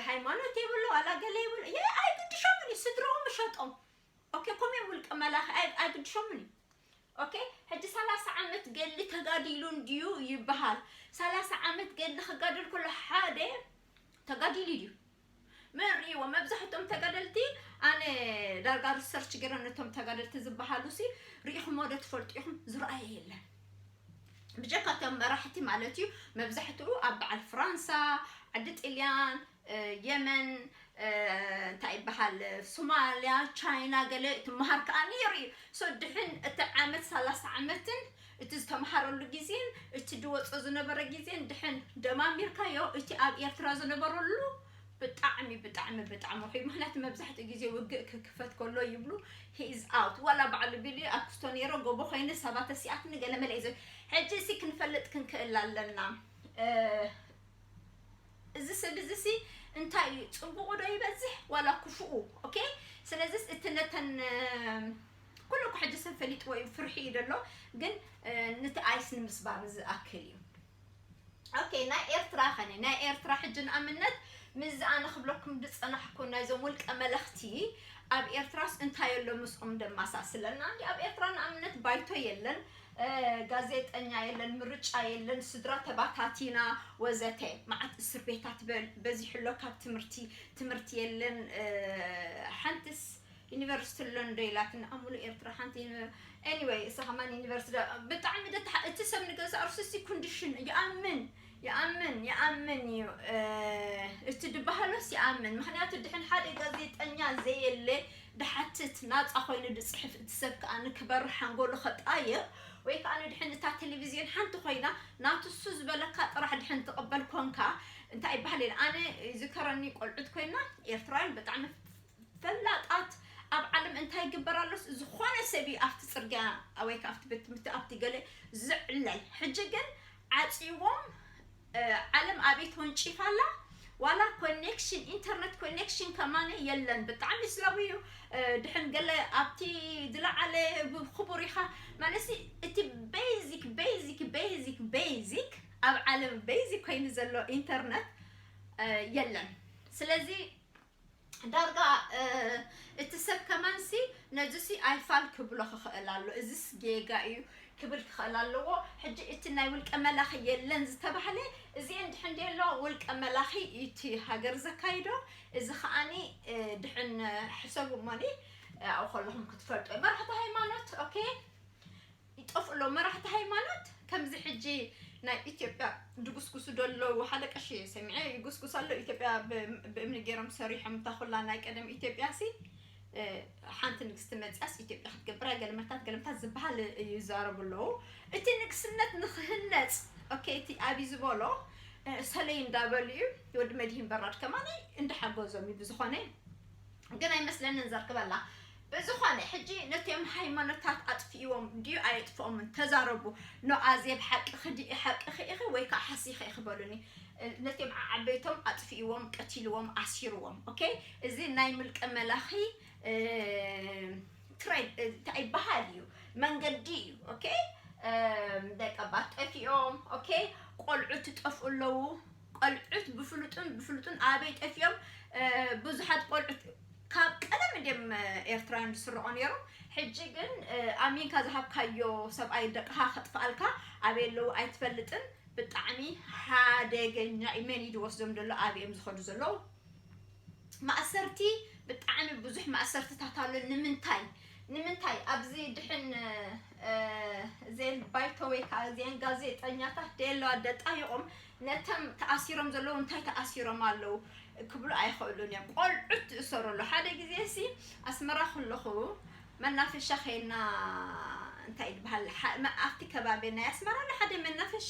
ሃይማኖት የብሉ ዋላ ገለ የብሉ፣ ኣይግድሾምን እዩ፣ ስድርኦም ምሸጦም። ኦኬ፣ ኮም እዮም ውልቀ መላኺ ኣይግድሾምን እዩ። ኦኬ፣ ሕጂ ሰላሳ ዓመት ገድሊ ተጋዲሉ እንድዩ ይበሃል። ሰላሳ ዓመት ገድሊ ክጋደል ከሎ ሓደ ተጋዲሉ ድዩ? መን ርእይዎ? መብዛሕትኦም ተጋደልቲ፣ ኣነ ዳርጋ ሪሰርች ገይረ ነቶም ተጋደልቲ ዝበሃሉ ሲ ርኢኹሞ ዶ ትፈልጡ ኢኹም? ዝረኣየ የለን። ብጀካ እቶም መራሕቲ ማለት እዩ። መብዛሕትኡ ኣብ በዓል ፍራንሳ፣ ዓዲ ጥልያን፣ የመን፣ እንታይ ይበሃል፣ ሶማልያ፣ ቻይና ገለ ትመሃር ከኣ ነይሩ እዩ። ሶ ድሕን እቲ ዓመት ሰላሳ ዓመትን እቲ ዝተምሃረሉ ግዜን እቲ ድወፆ ዝነበረ ግዜን ድሕን ደማሚርካዮ፣ እቲ ኣብ ኤርትራ ዝነበረሉ ብጣዕሚ ብጣዕሚ ብጣዕሚ ውሑይ። ምክንያቱ መብዛሕትኡ ግዜ ውግእ ክክፈት ከሎ ይብሉ he is out። ዋላ ባዕሉ ቢሉ ኣክስቶ ነይሮ ጎቦ ኮይነ ሰባት ሲኣትኒ ገለ መለ እዩ። ሕጂ እሲ ክንፈልጥ ክንክእል ኣለና። እዚ ሰብ እዚ ሲ እንታይ እዩ? ጽቡቑ ዶ ይበዝሕ ዋላ ክፉኡ? ኦኬ፣ ስለዚስ እቲ ነተን ኩሉ እኮ ሕጂ ሰብ ፈሊጥዎ እዩ፣ ፍርሒ እዩ ደሎ፣ ግን ነቲ ኣይስ ንምስባር ዝኣክል እዩ። ኦኬ፣ ናይ ኤርትራ ኸነ ናይ ኤርትራ ሕጂ ንኣብነት ምስዚ ኣነ ክብለኩም ዝጸናሕኩ ናይዞም ውልቀ መለኽቲ ኣብ ኤርትራስ እንታይ ኣሎ ምስኦም ደማሳስለና እንዲ? ኣብ ኤርትራ ንኣብነት ባይቶ የለን፣ ጋዜጠኛ የለን፣ ምርጫ የለን፣ ስድራ ተባታቲና ወዘተ። መዓት እስር ቤታት በዚሑ ኣሎ። ካብ ትምህርቲ ትምህርቲ የለን። ሓንትስ ዩኒቨርሲቲ ኣሎ እንዶ ኢላትና ኣሙሉ ኤርትራ ሓንቲ። Anyway እሳ ከማን ዩኒቨርሲቲ ብጣዕሚ ደታ እቲ ሰብ ንገዛ እርሱሲ ኮንዲሽን ይኣምን ይኣምን ይኣምን እዩ። እቲ ድበሃሎስ ይኣምን። ምክንያቱ ድሕን ሓደ ጋዜጠኛ ዘየለ ድሓትት ናፃ ኮይኑ ድፅሕፍ እቲ ሰብ ከዓ ንክበር ሓንጎሉ ከጣይቕ ወይ ከዓ ንድሕን እታ ቴሌቪዝዮን ሓንቲ ኮይና ናቱ እሱ ዝበለካ ጥራሕ ድሕን ትቕበል ኮንካ እንታይ ይበሃል? ኣነ ይዝከረኒ ቆልዑት ኮይና ኤርትራውያን ብጣዕሚ ፈላጣት ኣብ ዓለም እንታይ ይግበር ኣሎስ ዝኾነ ሰብ እዩ ኣብቲ ፅርግያ ወይ ከዓ ኣብቲ ቤት ትምህርቲ ኣብቲ ገለ ዝዕለል። ሕጂ ግን ዓፅዎም ዓለም ኣበይ ተወንጪፋ ኣላ። ዋላ ኮኔክሽን ኢንተርነት ኮኔክሽን ከማነ የለን። ብጣዕሚ ስለው እዩ። ድሕን ገለ ኣብቲ ዝለዓለ ክቡር ኢኻ ማለት እቲ ቤዚክ ቤዚክ ቤዚክ ቤዚክ ኣብ ዓለም ቤዚክ ኮይኑ ዘሎ ኢንተርነት የለን። ስለዚ ዳርጋ እቲ ሰብ ከማንሲ ነዚሲ ኣይፋል ክብሎ ክኽእል ኣሎ። እዚስ ጌጋ እዩ ክብል ክኽእል ኣለዎ። ሕጂ እቲ ናይ ውልቀ መላኺ የለን ዝተባህለ እዚአን ድሕን ደሎ ውልቀ መላኺ እቲ ሃገር ዘካይዶ እዚ ከዓኒ ድሕን ሕሰቡ እሞኒ ኣብኡ ከለኹም ክትፈልጡ። መራሕቲ ሃይማኖት ኦኬ ይጠፍኡ ኣለዉ። መራሕቲ ሃይማኖት ከምዚ ሕጂ ናይ ኢትዮጵያ ድጉስጉሱ ደለዉ ሓደ ቀሺ ሰሚዐ ይጉስጉስ ኣሎ። ኢትዮጵያ ብ-፣ ብእምኒ ገይሮም ሰሪሖም እታ ኩላ ናይ ቀደም ኢትዮጵያ ሲ፣ እ፣ ሓንቲ ንግስቲ መፅያስ ኢትዮጵያ ክትገብራ ገለመታት ገለመታት ዝበሃል ይዛረቡ ኣለዉ። እቲ ንግስነት ንክህነፅ፣ ኦኬ፣ እቲ ኣብይ ዝበሎ፣ እ፣ ሰለይ እንዳበሉ እዩ። ወዲ መድሂን በራድ ከማን እንዳሓገዞም እዩ። ብዝኾነ ግን ኣይመስለንን ዘርክበላ። ብዝኾነ ሕጂ ነቶም ሃይማኖታት ኣጥፊእዎም ድዩ ኣየጥፍኦምን ተዛረቡ። ኖ ኣዜብ ሓቅኺ ድዩ ሓቅኺ ኢኺ ወይ ከዓ ሓሲኺ ኢኺ በሉኒ። ነቶም ዓዓበይቶም ኣጥፊእዎም፣ ቀቲልዎም፣ ኣሲርዎም። ኦኬ፣ እዚ ናይ ምልቀ መላኺ፣ እ፣ ትሬድ፣ እ፣ እንታይ ይበሃል እዩ? መንገዲ እዩ። ኦኬ፣ እ፣ ደቀባት ጠፊኦም። ኦኬ፣ ቆልዑት ይጠፍኡ ኣለዉ። ቆልዑት ብፍሉጥን ብፍሉጥን ኣበይ ጠፊኦም? እ፣ ብዙሓት ቆልዑት ካብ ቀደም እንድዮም፣ እ፣ ኤርትራውያን ዝስረቑ ነይሮም። ሕጂ ግን፣ እ፣ ኣሚንካ ዝሃብካዮ ሰብኣይ ደቅኻ ከጥፍኣልካ ኣበይ ኣለዉ ኣይትፈልጥን። ብጣዕሚ ሓደገኛ እዩ። መን እዩ ዝወስዶም ዘሎ? ኣበይ እዮም ዝኸዱ ዘለዉ? ማእሰርቲ ብጣዕሚ ብዙሕ ማእሰርትታት ኣሎ። ንምንታይ? ንምንታይ ኣብዚ ድሕን፣ እ፣ ዜን ባይቶ ወይ ከዓ ዜን ጋዜጠኛታት ደየለዋ ደጣይቖም ነተም ተኣሲሮም ዘለዉ እንታይ ተኣሲሮም ኣለዉ ክብሉ ኣይኽእሉን እዮም። ቆልዑት ዝእሰሩ ኣለዉ። ሓደ ግዜ ሲ ኣስመራ ከለኹ መናፈሻ ኸይና እንታይ ይበሃል፣ ሓ-፣ መ-፣ ኣብቲ ከባቢ ናይ ኣስመራ ኣሎ ሓደ መናፈሻ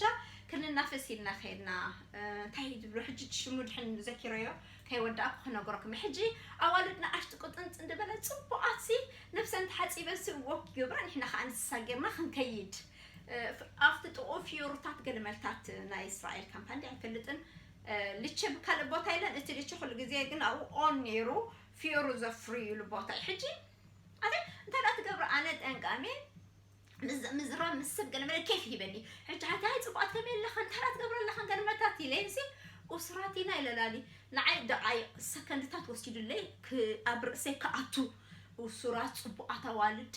ክንናፈስ ኢልና ኸይድና፣ እ፣ እንታይ እዩ ዝብሎ ሕጂ ሽሙ ድሕን ዘኪረዮ ከይወዳእኩ ክነግረኩም። ሕጂ ኣዋልድ ንኣሽቱ ቁጥንጽ እንደበለ ጽቡቓት ሲ ነብሰን ተሓጺበን ሲ ወክ ይገብራ፣ ንሕና ኸዓ እንስሳ ጌርና ክንከይድ። እ፣ ፍ-፣ ኣብቲ ጥቕኡ ፍዮሩታት ገለመልታት ናይ እስራኤል ካምፓኒ ኣይፈልጥን። እ፣ ልቸ ብካልእ ቦታ ኢለን፣ እቲ ልቸ ኩሉ ግዜ ግን ኣብኡ ኦን ነይሩ፣ ፍዮሩ ዘፍርዩሉ ቦታ እዩ። ሕጂ ኣተ እንታይ ደኣ ትገብር? ኣነ ጠንቃሜ ምዝ-፣ ምዝራብ ምስ ሰብ ገለ መለ ኬፍ ይሂበኒ። ሕጂ ሓንቲ ሃይ ጽቡቓት ከመይ ኣለኽን? እንታይ ደኣ ትገብር ኣለኽን? ገለ መታት ኢለንሲ፣ ኡስራት ኢና ኢለናኒ። ንዓይ ደቓይቕ ሰከንድታት ወሲዱለይ ክ-፣ ኣብ ርእሰይ ክኣቱ። እሱራት፣ ጽቡቓት ኣዋልድ፣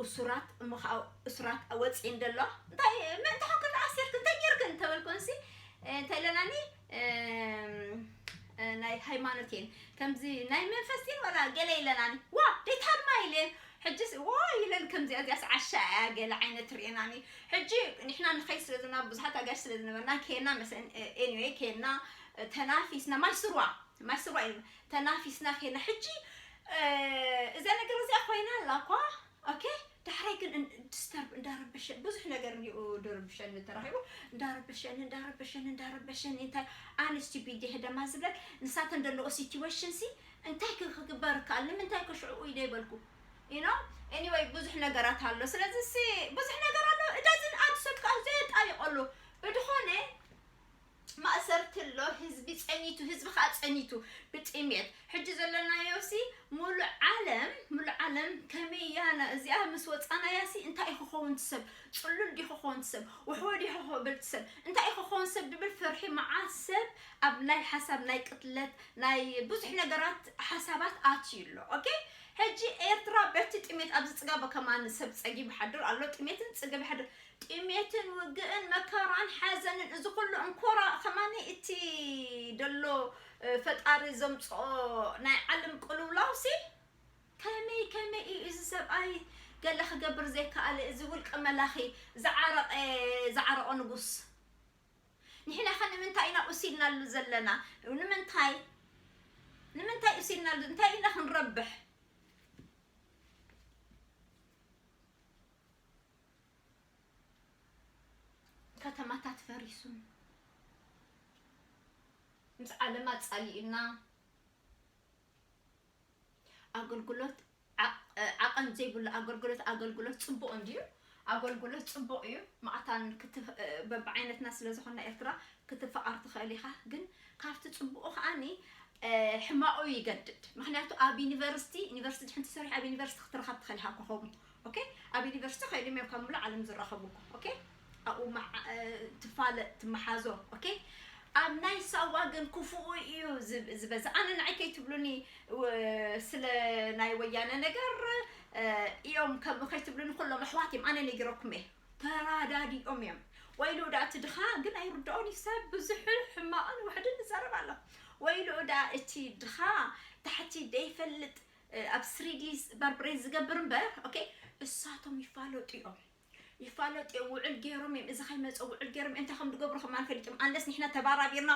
እሱራት፣ እሞ ኸኣ እሱራት ወጺኤን ደለዋ። እንታይ፣ ምእንቲ ኾንክን ተኣሲርክን፣ እንታይ ጌርክን? እንተበልኩንሲ፣ እንታይ ኢለናኒ? እም፣ እ፣ ናይ ሃይማኖት እየን፣ ከምዚ ናይ መንፈስ እየን፣ ዋላ ገለ ኢለናኒ። ዋ፣ ደይታድማ ኢለን። ሕጂስ፣ ዋ፣ ኢለን ከምዚኣ፣ እዚኣስ ዓሻ እያ፣ ገለ ዓይነት ርእየናኒ። ሕጂ ንሕና ንኸይድ ስለ ዘለና፣ ብዙሓት ኣጋይሽ ስለ ዝነበርና፣ ኬና መሰን፣ እ፣ ኤኒዌይ፣ ኬና፣ እ፣ ተናፊስና፣ ማይ ስርዋ፣ ማይ ስርዋ ኢልና፣ ተናፊስና ኬና። ሕጂ፣ እ፣ እዛ ነገር እዚኣ ኮይና ኣላ እኳ፣ ኦኬ፣ ዳሕራይ ግን እን-፣ ዲስተርብ እንዳረበሸ፣ ብዙሕ ነገር እንዲኡ ድርብሸኒ ተራኺቡ፣ እንዳረበሸኒ፣ እንዳረበሸኒ፣ እንዳረበሸኒ፣ እንታይ ኣነ ስቱፒድ እየ ደማ ዝብለን፣ ንሳተን ዘለዎ ሲትዌሽን ሲ እንታይ ክ-፣ ክግበር ይከኣል፣ ንምንታይ ከ ሽዑ ኢለ ይበልኩ፣ you know? ኤኒወይ፣ ብዙሕ ነገራት ኣሎ። ስለዚ ሲ ብዙሕ ነገር ኣሎ፣ እዳዝን ኣድ ሰብ ከዓ ዘየጣይቐሉ። ብድኾነ፣ ማእሰርቲ ኣሎ፣ ህዝቢ ጸኒቱ፣ ህዝቢ ኸኣ ጸኒቱ ብጥሜት። ሕጂ ዘለናዮ ሲ ሙሉእ ዓለም፣ ሙሉእ ዓለም ከመይ እያ ና-፣ እዚኣ ምስ ወጻናያ ሲ እንታይ እዩ ክኸውን እቲ ሰብ? ጽሉል ድዩ ክኸውን እቲ ሰብ? ውሕዎ ድዩ ክኸውን እቲ ሰብ? እንታይ እዩ ክኸውን ሰብ ድብል ፍርሒ መዓት ሰብ ኣብ ናይ ሓሳብ፣ ናይ ቅትለት፣ ናይ ብዙሕ ነገራት ሓሳባት ኣትዩ ኣሎ። ኦኬ? ሕጂ ኤርትራ በቲ ጥሜት ኣብዚ ጽጋብ ከማን ሰብ ጸጊቡ ሓድር ኣሎ። ጥሜትን ጽግብ ሓድር ጥሜትን ውግእን መከራን ሓዘንን እዚ ኩሉ እንኮራ ከማኒ እቲ ደሎ፣ እ፣ ፈጣሪ ዘምጽኦ ናይ ዓለም ቅልውላውሲ ከመይ ከመይ እዩ እዚ ሰብኣይ ገለ ክገብር ዘይከኣለ እዚ ውልቀ መላኺ ዝዓረቐ ዝዓረቐ ንጉስ ንሕና ከ ንምንታይ ኢና ኡሲድናሉ ዘለና? ንምንታይ ንምንታይ ኡሲድናሉ እንታይ ኢና ክንረብሕ? ከተማታት ፈሪሱ ምስ ዓለም ኣጻሊኡና ኣገልግሎት ዓቐን ዘይብሉ ኣገልግሎት ኣገልግሎት ጽቡቕ እንድዩ ኣገልግሎት ጽቡቕ እዩ። ማዕታን በብዓይነትና ስለ ዝኾና ኤርትራ ክትፈቓር ትኽእል ኢኻ። ግን ካብቲ ጽቡቑ ከዓኒ ሕማቑ ይገድድ። ምክንያቱ ኣብ ዩኒቨርሲቲ ዩኒቨርሲቲ ድሕንቲ ሰሪሕ ኣብ ዩኒቨርሲቲ ክትረኸብ ትኽእል ኢኻ ኮኸቡ። ኦኬ፣ ኣብ ዩኒቨርሲቲ ከይዶም እዮም ካብ ሙሉእ ዓለም ዝራኸቡ እኮ። ኦኬ፣ ኣብኡ ትፋለጥ ትመሓዞ። ኦኬ፣ ኣብ ናይ ሳዋ ግን ክፉኡ እዩ ዝበዝሕ። ኣነ ንዓይ ከይትብሉኒ ስለ ናይ ወያነ ነገር እዮም ከምኡ ከይትብሉኒ ኩሎም ኣሕዋት እዮም። ኣነ ነጊረኩም እየ። ተራዳዲኦም እዮም። ወይሉ ዳ እቲ ድኻ ግን ኣይርድኦን እዩ ሰብ ብዙሕ ሕማቕን ውሕድን ይዛረብ ኣሎ። ወይሉ ዳ እቲ ድኻ ታሕቲ ደይፈልጥ ኣብ ስሪዲ በርብሬ ዝገብር እምበር። ኦኬ፣ እሳቶም ይፋለጡ እዮም። ይፋለጡ እዮም፣ ውዕል ገይሮም እዮም፣ እዚ ከይመፀ ውዕል ገይሮም እዮም፣ እንታይ ከም ዝገብሩ ከማን ፈሊጦም። ኣንለስ ንሕና ተባራቢርና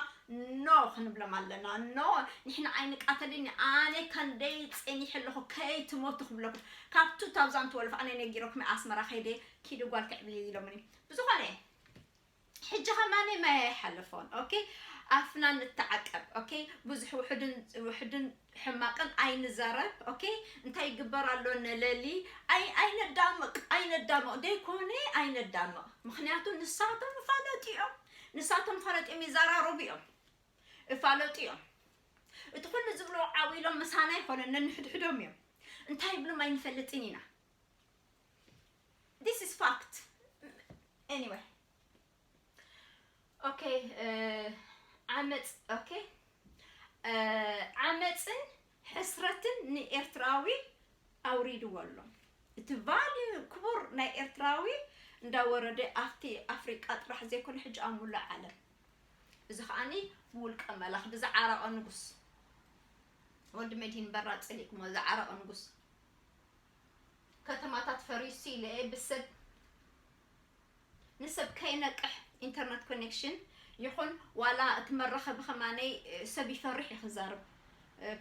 ኖ ክንብሎም ኣለና። ኖ፣ ንሕና ኣይንቃተልን። ኣነ ከንደይ ፀኒሐ ኣለኹ፣ ከይትሞቱ ክብለኩም። ካብ two thousand twelve ኣነ ነጊሮኩም ኣስመራ ከይደ ኪዱ ጓል ከዕብይ ኢሎምኒ። ብዝኾነ ሕጂ ከማን ማይ ኣይሓለፎን። ኦኬ፣ ኣፍና ንተዓቀብ። ኦኬ፣ ብዙሕ ውሕድን ውሕድን ሕማቅን ኣይንዛረብ። ኦኬ፣ እንታይ ይግበር ኣሎ ነለሊ። ኣይ ኣይነዳምቅ ኣይነዳምቅ ደይኮነ ኣይነዳምቅ። ምክንያቱ ንሳቶም ይፋለጡ እዮም፣ ንሳቶም ፈረጢም ይዘራረቡ እዮም፣ ይፋለጡ እዮም። እቲ ኩሉ ዝብሎ ዓው ኢሎም ምሳና ይኮነ ነንሕድሕዶም እዮም። እንታይ ይብሎም ኣይንፈልጥን ኢና። This is fact. Anyway, okay. ዓመፅ፣ okay. ዓመፅን ሕስረትን ንኤርትራዊ ኣውሪድዎ ኣሎ። እቲ ቫልዩ ክቡር ናይ ኤርትራዊ እንዳወረደ ኣብቲ ኣፍሪቃ ጥራሕ ዘይኮነ ሕጂ ኣብ ሙሉእ ዓለም። እዚ ከዓኒ ብውልቀ መላኽ ብዝዓረቐ ንጉስ ወዲ መድሂን በራ ፀሊእኩሞ ዝዓረቐ ንጉስ። ከተማታት ፈሪሱ ኢለ ብሰብ ንሰብ ከይነቅሕ ኢንተርነት ኮኔክሽን ይኹን ዋላ እቲ መራኸቢ ከማነይ ሰብ ይፈርሕ እዩ ክዛርብ።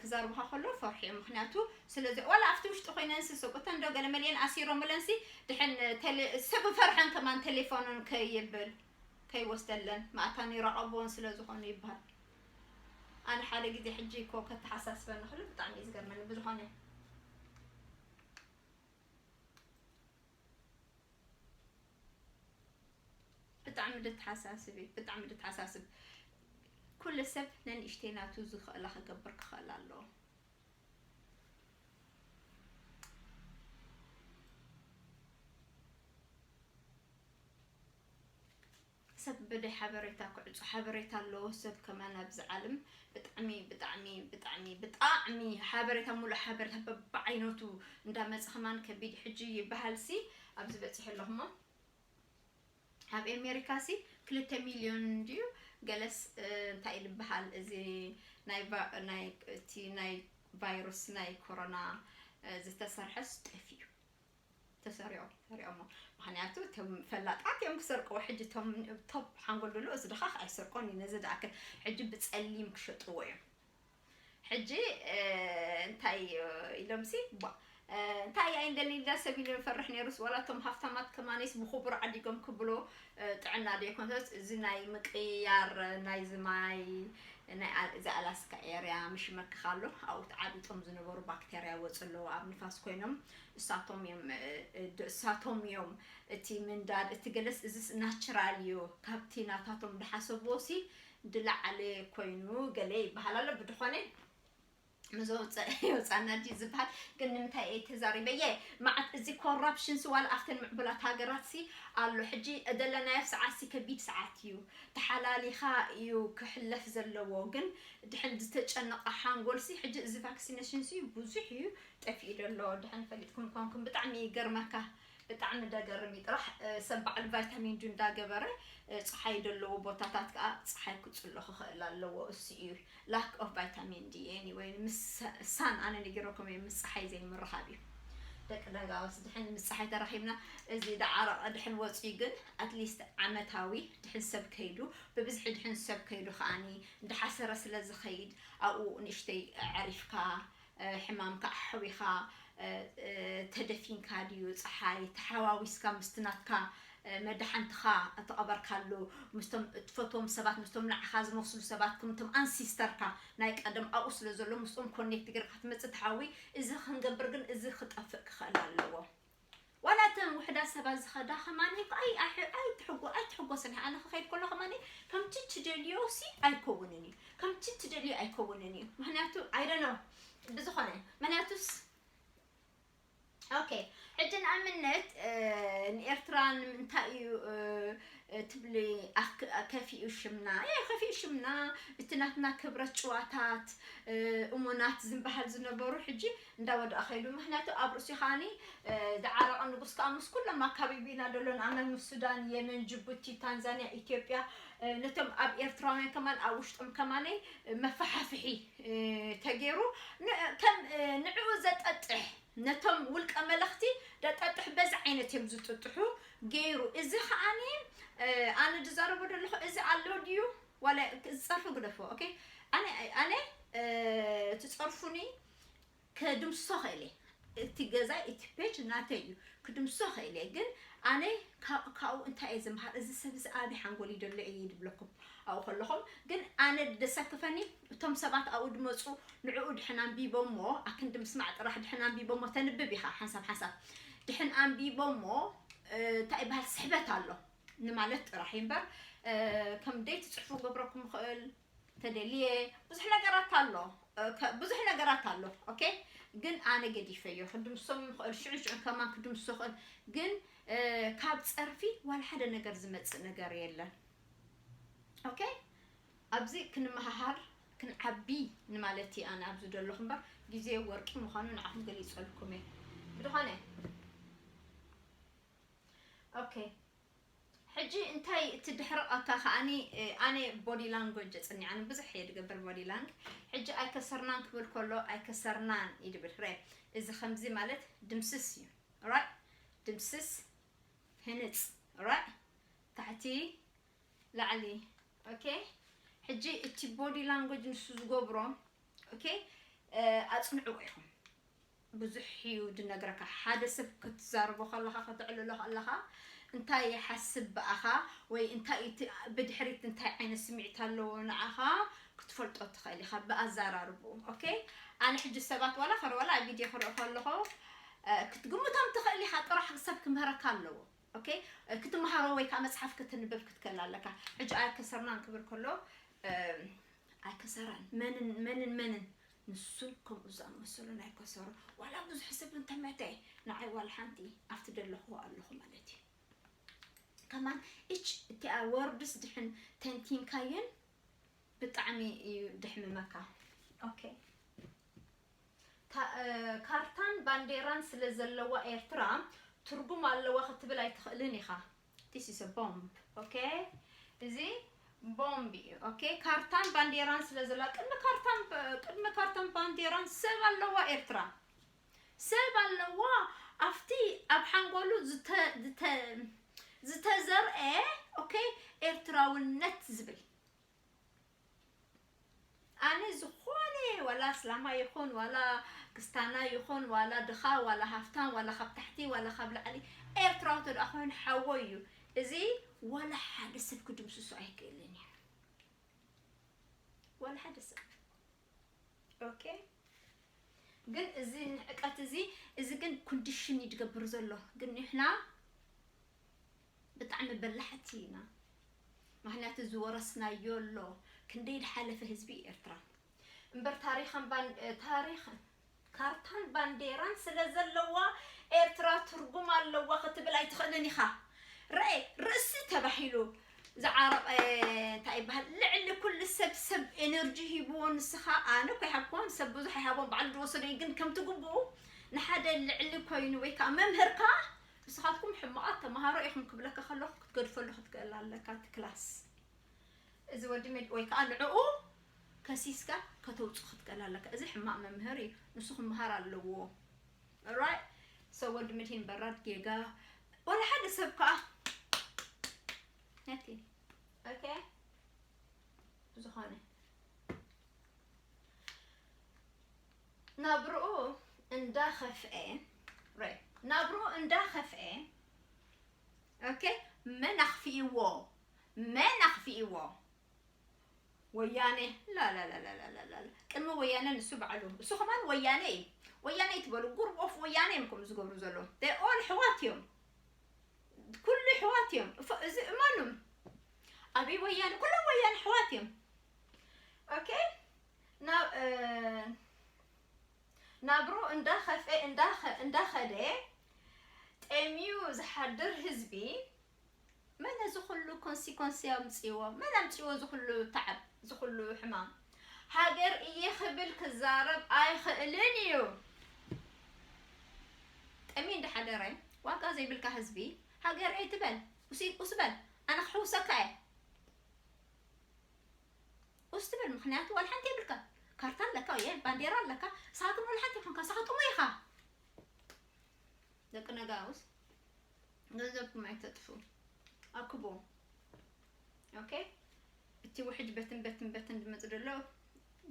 ክዛርብኻ ከሎ ፈርሑ እዩ። ምክንያቱ ስለዚ ዋላ ኣብቲ ውሽጢ ኮይነን ሲ ሰብኡተን ዶ ገለ መሊአን ኣሲሮምለን ሲ ድሕን ሰብ ፈርሐን ከማን ቴሌፎኑን ከይብል ከይወስደለን ማእታን ይረቐብዎን ስለ ዝኾኑ ይበሃል። ኣነ ሓደ ግዜ ሕጂ እኮ ከተሓሳስበኒ ከሎ ብጣዕሚ እዩ ዝገርመኒ። ብዝኾነ ብጣዕሚ ደተሓሳስብ እዩ፣ ብጣዕሚ ደተሓሳስብ። ኩሉ ሰብ ነንእሽተይ ናቱ ዝኽእላ ክገብር ክኽእል ኣለዎ። ሰብ ብደይ ሓበሬታ ክዕፁ ሓበሬታ ኣለዎ። ሰብ ከማን ኣብዚ ዓለም ብጣዕሚ ብጣዕሚ ብጣዕሚ ብጣዕሚ ሓበሬታ ሙሉእ ሓበሬታ በብዓይነቱ እንዳመፀ ከማን ከቢድ ሕጂ ይበሃል ሲ ኣብዚ በፂሑ ኣለኹሞ። ኣብ ኣሜሪካ ሲ ክልተ ሚልዮን እንድዩ ገለስ እንታይ ልበሃል እዚ ናይ ቫ- ናይ እቲ ናይ ቫይሩስ ናይ ኮሮና ዝተሰርሐስ ጠፊኡ። ተሰሪዖም ሰሪዖሞ። ምክንያቱ እቶም ፈላጣት እዮም ክሰርቅዎ። ሕጂ እቶም ቶፕ ሓንጎል ደሎ እዚ ድኻ ኣይሰርቆን እዩ። ነዚ ድኣክል ሕጂ ብፀሊም ክሸጥዎ እዮም። ሕጂ እንታይ ኢሎም ሲ ባ እንታይ ኣይንደሊ ኢላ ሰብ ኢሉ ፈርሕ ነይሩስ ዋላ እቶም ሃፍታማት ከማኔስ ብክቡር ዓዲጎም ክብሎ ጥዕና ዶ ይኮንስ እዚ ናይ ምቅያር ናይ ዝማይ ናይ እዚ ኣላስካ ኤርያ ምሽ መክኻሎ ኣብኡ ተዓቢጦም ዝነበሩ ባክቴርያ ወፅ ኣለዎ ኣብ ንፋስ ኮይኖም እሳቶም እዮም እሳቶም እዮም እቲ ምንዳድ እቲ ገለስ እዚ ናቸራል እዩ ካብቲ ናታቶም ዝሓሰብዎ ሲ ድላዓለ ኮይኑ ገለ ይበሃል ኣሎ ብድኾነ ምዘውፀ የውፃና ድዩ ዝበሃል ግን ንምንታይ እየ ተዛሪበ እየ መዓት እዚ ኮራፕሽን ስዋል ኣብተን ምዕቡላት ሃገራት ሲ ኣሎ ሕጂ እደለናዮ ሰዓት ሲ ከቢድ ሰዓት እዩ ተሓላሊኻ እዩ ክሕለፍ ዘለዎ ግን ድሕን ዝተጨነቐ ሓንጎል ሲ ሕጂ እዚ ቫክሲኔሽን ሲ ብዙሕ እዩ ጠፊኡ ደሎ ድሕን ፈሊጥኩም ኮንኩም ብጣዕሚ ይገርመካ ብጣዕሚ ደገርም እዩ ጥራሕ ሰብ በዓል ቫይታሚን ዲ እንዳገበረ ፀሓይ ዘለዎ ቦታታት ከዓ ፀሓይ ክፅሎ ክኽእል ኣለዎ እሱ እዩ lack of vitamin D anyway ምስ ሳን ኣነ ነጊረኩም እየ ምስ ፀሓይ ዘይምርኻብ እዩ ደቂ ደጋውስ ድሕን ምስ ፀሓይ ተራኺብና እዚ ዳዓረቐ ድሕን ወፅዩ ግን ኣትሊስት ዓመታዊ ድሕን ሰብ ከይዱ ብብዝሒ ድሕን ሰብ ከይዱ ከዓኒ እንዳሓሰረ ስለ ዝኸይድ ኣብኡ ንእሽተይ ዓሪፍካ ሕማምካ ኣሕዊኻ ተደፊንካ ድዩ ፀሓይ ተሓዋዊስካ ምስቲ ናትካ መድሓንትኻ እተቐበርካሉ ምስቶም እትፈትዎም ሰባት ምስቶም ንዓኻ ዝመስሉ ሰባት ከምቶም ኣንሲስተርካ ናይ ቀደም ኣብኡ ስለ ዘሎ ምስኦም ኮኔክት ገርካ ትመፅእ ተሓዊ እዚ ክንገብር ግን እዚ ክጠፍእ ክኽእል ኣለዎ ዋላ እተን ውሕዳት ሰባት ዝኸዳ ከማኒ እኮ ኣይ ኣይ ኣይትሕጎ ኣይትሕጎስን ኣነ ክኸይድ ከሎ ከማኒ ከምቲ ትደልዮ ሲ ኣይከውንን እዩ ከምቲ ትደልዮ ኣይከውንን እዩ ምክንያቱ I don't know ብዝኾነ ምክንያቱስ ኦኬ ሕጂ ንኣብነት ንኤርትራ ንምንታይ እዩ ትብሊ ከፊኡ ሽምና እ ከፊኡ ሽምና እቲ ናትና ክብረት ጭዋታት እሙናት ዝበሃል ዝነበሩ ሕጂ እንዳወደኣ ከይዱ ምክንያቱ ኣብ ርእሲ ከዓኒ ዝዓረቐ ንጉስ ከዓ ምስ ኩሎም ኣካቢቢና ደሎ ንኣብነት ምስ ሱዳን የመን ጅቡቲ ታንዛንያ ኢትዮጵያ ነቶም ኣብ ኤርትራውያን ከማን ኣብ ውሽጦም ከማነይ መፈሓፍሒ ተገይሩ ከም ንዕኡ ዘጠጥሕ ነቶም ውልቀ መለኽቲ ደጠጥሕ በዚ ዓይነት እዮም ዝጥጥሑ ገይሩ። እዚ ከዓኒ ኣነ ዝዛረቦ ዘለኹ እዚ ኣሎ ድዩ ዋላ ዝፀርፊ ግደፎ። ኦኬ ኣነ ኣነ ትፀርፉኒ ከድምሶ ኽእለ እቲ ገዛ እቲ ፔጅ ናተይ እዩ ክድምሶ ኽእለ። ግን ኣነ ካብኡ እንታይ እየ ዝምሃር? እዚ ሰብ እዚ ኣበይ ሓንጎል ይደሎ እየ ይድብለኩም ኣብኡ ከለኹም። ግን ኣነ ደሰክፈኒ እቶም ሰባት ኣብኡ ድመፁ ንዕኡ ድሕን ኣንቢቦሞ ኣክንዲ ምስማዕ ጥራሕ ድሕን ኣንቢቦሞ ተንብብ ኢኻ ሓንሳብ ሓንሳብ ድሕን ኣንቢቦሞ እንታይ ይበሃል ስሕበት ኣሎ ንማለት ጥራሕ እዩ እምበር ከም ደይ ትፅሕፉ ገብረኩም ይኽእል ተደልየ ብዙሕ ነገራት ኣሎ ብዙሕ ነገራት ኣሎ። ኦኬ ግን ኣነ ገዲፈዮ ክድምሶም ይኽእል ሽዑ ሽዑ ከማን ክድምሶ ይኽእል ግን ካብ ፀርፊ ዋላ ሓደ ነገር ዝመፅእ ነገር የለን። ኦኬ ኣብዚ ክንመሃሃር ክንዓቢ ንማለት እዩ ኣነ ኣብዚ ዘለኹ እምበር ግዜ ወርቂ ምዃኑ ንዓኹም ገሊፀልኩም እየ። ብዝኾነ ኦኬ ሕጂ እንታይ እቲ ድሕሪ ኣካ ከዓኒ ኣነ ቦዲ ላንጎጅ የፅኒዓኒ ብዙሕ እየ ድገብር ቦዲ ላንግ ሕጂ ኣይከሰርናን ክብል ከሎ ኣይከሰርናን ይድብል ረ እዚ ከምዚ ማለት ድምስስ እዩ ራይ ድምስስ ህንፅ ራይ ታሕቲ ላዕሊ ኦኬ ሕጂ እቲ ቦዲ ላንጎጅ ንሱ ዝገብሮ ኦኬ ኣፅንዕዎ ኢኹም ብዙሕ እዩ ድነግረካ ሓደ ሰብ ክትዛርቦ ከለኻ ከተዕልሎ ከለኻ እንታይ ይሓስብ ብኣኻ ወይ እንታይ ብድሕሪት እንታይ ዓይነት ስምዒት ኣለዎ ንዓኻ ክትፈልጦ ትኽእል ኢኻ ብኣዛራርቡ ኦኬ ኣነ ሕጂ ሰባት ዋላ ከረ ዋላ ኣብ ቪድዮ ክርኢ ከለኹ ክትግምቶም ትኽእል ኢኻ ጥራሕ ሰብ ክምህረካ ኣለዎ ኦኬ ክትመሃሮ ወይ ከዓ መፅሓፍ ክትንበብ ክትከል ኣለካ ሕጂ ኣያ ከሰርናን ክብል ከሎ ኣይከሰራን መንን መንን መንን ንሱን ከምኡ ዝኣመሰሉን ኣይከሰሩ ዋላ ብዙሕ ሰብ እንተመተ ንዓይ ዋላ ሓንቲ ኣብቲ ደለኹዎ ኣለኹ ማለት እዩ ከማን እች እቲኣ ወርድስ ድሕን ተንቲንካየን ብጣዕሚ እዩ ድሕምመካ ኦኬ ካርታን ባንዴራን ስለ ዘለዋ ኤርትራ ትርጉም ኣለዋ ክትብል ኣይትኽእልን ኢኻ this is a bomb okay እዚ ቦምብ እዩ okay ካርታን ባንዴራን ስለ ዘለዋ ቅድሚ ካርታን ቅድሚ ካርታን ባንዴራን ሰብ ኣለዋ ኤርትራ ሰብ ኣለዋ ኣብቲ ኣብ ሓንጎሉ ዝተዘርአ okay ኤርትራውነት ዝብል ኣነ ዝኾነ ዋላ እስላማ ይኹን ዋላ ክስታና ይኹን ዋላ ድኻ ዋላ ሃፍታም ዋላ ካብ ታሕቲ ዋላ ካብ ላዕሊ ኤርትራዊ ተደኣ ኮይኑ ሓወይ እዩ እዚ ዋላ ሓደ ሰብ ክድምስሶ ኣይክእልን እዩ ዋላ ሓደ ሰብ okay ግን እዚ ንዕቀት እዚ እዚ ግን ኮንዲሽን ይድገብር ዘሎ ግን ንሕና ብጣዕሚ በላሕቲ ኢና ምክንያቱ ዝወረስናዮ ኣሎ ክንደይ ድሓለፈ ህዝቢ ኤርትራ እምበር ታሪኽን ታሪኽን ካርታን ባንዴራን ስለ ዘለዋ ኤርትራ ትርጉም ኣለዋ ክትብል ኣይትኽእልን ኢኻ ርእ ርእሲ ተባሂሉ ዝዓረቐ እንታይ ይበሃል ልዕሊ ኩሉ ሰብ ሰብ ኤነርጂ ሂብዎ ንስኻ ኣነ እኮ ይሃብክዎን ሰብ ብዙሕ ይሃቦም ባዕሉ ዝወሰዶ እዩ ግን ከምቲ ግብኡ ንሓደ ልዕሊ ኮይኑ ወይ ከዓ መምህርካ ንስኻትኩም ሕማቓት ተምሃሮ ኢኹም ክብለካ ከለኹ ክትገድፈሉ ክትክእል ኣለካ እቲ ክላስ እዚ ወዲ መድ ወይ ከዓ ንዕኡ ከሲስካ ከተውፅእ ክትክእል ኣለካ እዚ ሕማቕ መምህር እዩ ንሱ ክምሃር ኣለዎ right so ወዲ መድሂን በራድ ጌጋ ወላ ሓደ ሰብ ከዓ ነቲ okay ብዝኾነ ናብርኡ እንዳኸፍኤ ናብርኡ እንዳኸፍኤ okay መን ኣኽፊእዎ መን ኣኽፊእዎ ወያነ ላላላላላላ ቅድሚ ወያነ ንሱ ባዕሉ እሱ ከማን ወያነ እዩ ወያነ ይትበሉ group of ወያነ እዮም ከምኡ ዝገብሩ ዘለዉ they all ኣሕዋት እዮም ኩሉ ኣሕዋት እዮም እዚ እመኑ ኣበይ ወያነ ኩሎም ወያነ ኣሕዋት እዮም okay ናብ ናብሩ እንዳኸፍኤ እንዳኸደ ጠምዩ ዝሓድር ህዝቢ መን እዚ ኩሉ ኮንሲኮንሲ ኣምፅዎ መን ኣምፅዎ ዝኩሉ ተዓብ ዝኩሉ ሕማም ሃገር እየ ክብል ክዛረብ ኣይኽእልን እዩ ጠሚ እንዳሓደረ ዋጋ ዘይብልካ ህዝቢ ሃገር እየ ትበል ኡስ በል ኣነ ክሕውሰካ እየ ኡስ ትበል ምክንያቱ ዋላ ሓንቲ የብልካ ካርታ ኣለካ የ ባንዴራ ኣለካ ንስኻትኩም ዋላ ሓንቲ ይኮንካ ንስኻ ጥሙ ኢኻ ደቂ ነጋውስ ገንዘብኩም ኣይተጥፉ። ኣክቡ። ኦኬ፣ እቲ ውሕጅ በትን በትን በትን ዝመጽእ ዘሎ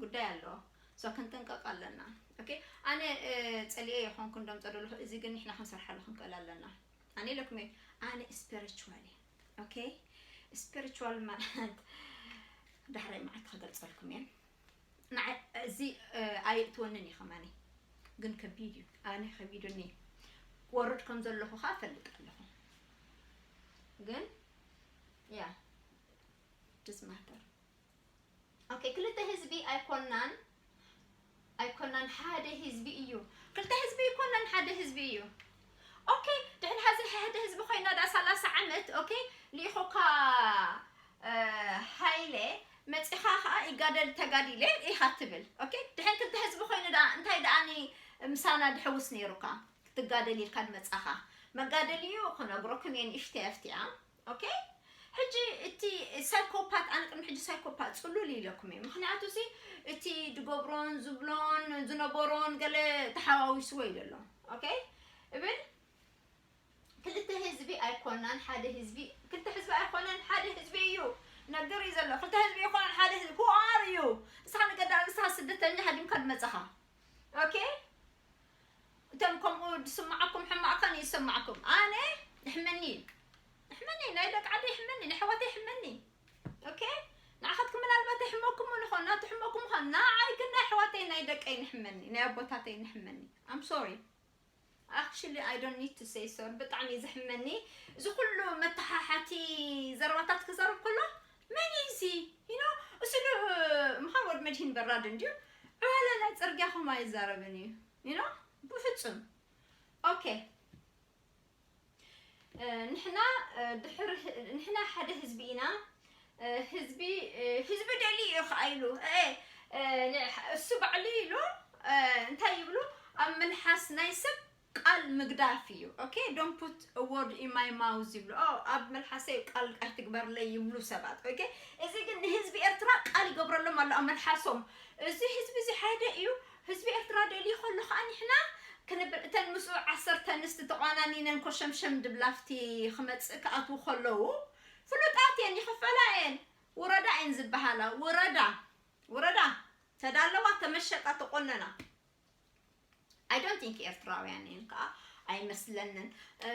ጉዳይ ኣለዎ። እሷ ክንጥንቀቕ ኣለና። ኦኬ፣ ኣነ ጸሊኤ የኾንኩ እንደምጸ ዘለኹ፣ እዚ ግን ንሕና ክንሰርሓሉ ክንክእል ኣለና። ኣነ ኢለኩም እየ፣ ኣነ ስፒሪቹዋል እየ። ኦኬ፣ ስፒሪቹዋል ማለት ዳሕራይ መዓልቲ ክገልጸልኩም እየ። ንዓይ እዚ ኣየእትወንን እዩ ከማኒ፣ ግን ከቢድ እዩ። ኣነ ከቢዱኒ ክወርድ ከም ዘለኹ ከዓ እፈልጥ ኣለኹ። ግን ያ ዶስንት ማተር። ኦኬ፣ ክልተ ህዝቢ ኣይኮናን ኣይኮናን፣ ሓደ ህዝቢ እዩ። ክልተ ህዝቢ ኣይኮናን፣ ሓደ ህዝቢ እዩ። ኦኬ፣ ድሕን ሀዚ ሓደ ህዝቢ ኮይና ዳ ሰላሳ ዓመት፣ ኦኬ፣ ልኢኹካ ሃይለ መፂኻ ከዓ ይጋደል ተጋዲለ ኢኻ ትብል። ኦኬ፣ ድሕን ክልተ ህዝቢ ኮይኑ ዳ እንታይ ደኣኒ ምሳና ድሕውስ ነይሩካ ክትጋደል ኢልካ ድመፃኻ? መጋደል እዩ ክነግረኩም እየ ንእሽተይ ኣፍቲያ። ኦኬ፣ ሕጂ እቲ ሳይኮፓት፣ ኣነ ቅድሚ ሕጂ ሳይኮፓት ፅሉል ኢለኩም እየ። ምክንያቱ ሲ እቲ ድገብሮን ዝብሎን ዝነበሮን ገለ ተሓዋዊስዎ እዩ ዘሎ። ኦኬ፣ እብል ክልተ ህዝቢ ኣይኮናን ሓደ ህዝቢ፣ ክልተ ህዝቢ ኣይኮነን ሓደ ህዝቢ እዩ። ነገር እዩ ዘሎ። ክልተ ህዝቢ ኣይኮነን ሓደ ህዝቢ። Who are you? ንስኻ ንገዳ ንስኻ ስደተኛ ሃዲምካ ድመፀኻ። ኦኬ፣ እቶም ከምኡ ዝስማዓኩም ሕማቕ ከን ይስማዓኩም። ኣነ ይሕመኒ፣ ይሕመኒ፣ ናይ ደቂ ዓዲ ይሕመኒ፣ ናይ ኣሕዋተይ ይሕመኒ። ኦኬ፣ ንዓኻትኩም ምናልባት ይሕመኩም ይኾን፣ ናቱ ሕመኩም ይኾን። ንዓይ ግን ናይ ኣሕዋተይ ናይ ደቀይ ይሕመኒ፣ ናይ ኣቦታተይ ይሕመኒ። I'm sorry. Actually, I don't need to say so. ብጣዕሚ እዩ ዝሕመኒ እዚ ኩሉ መተሓሓቲ ዘረባታት ክዛረብ ከሎ፣ መን እዩ እዚ? You know፣ እሱ ዶ ምዃን ወድ መድሂን በራድ እንድዩ። ዕዋላ ናይ ፅርግያ ከምኡ ኣይዛረብን እዩ። You know፣ ብፍፁም። ኦኬ፣ እ፣ ንሕና፣ እ፣ ድሕሪ ህ-፣ ንሕና ሓደ ህዝቢ ኢና። እ፣ ህዝቢ፣ እ፣ ህዝቢ ደልዩ እዩ ከዓ ኢሉ። እ፣ እ፣ ን-፣ እሱ ባዕሉ ኢሉ፣ እ፣ እንታይ ይብሉ? ኣብ መልሓስ ናይ ሰብ ቃል ምግዳፍ እዩ። ኦኬ፣ don't put a word in my mouth ይብሉ። ኦ፣ ኣብ መልሓሰይ ቃል ኣይትግበርለይ ይብሉ ሰባት። ኦኬ፣ እዚ ግን ንህዝቢ ኤርትራ ቃል ይገብረሎም ኣሎ ኣብ መልሓሶም። እዚ ህዝቢ እዚ ሓደ እዩ። ህዝቢ ኤርትራ ደልዩ ከሎ ከዓ ንሕና ክንብል፣ እተን ምስኡ ዓሰርተ ኣንስቲ ተቋናኒነን ኮሸምሸም ድብላፍቲ ክመጽእ ክኣትዉ ከለዉ፣ ፍሉጣት እየን፣ ይኽፈላ እየን። ውረዳ እየን ዝበሃላ። ውረዳ፣ ውረዳ። ተዳለዋ፣ ተመሸጣ፣ ተቆነና። I don't think ኤርትራውያን እየን ከዓ ኣይመስለንን። እ፣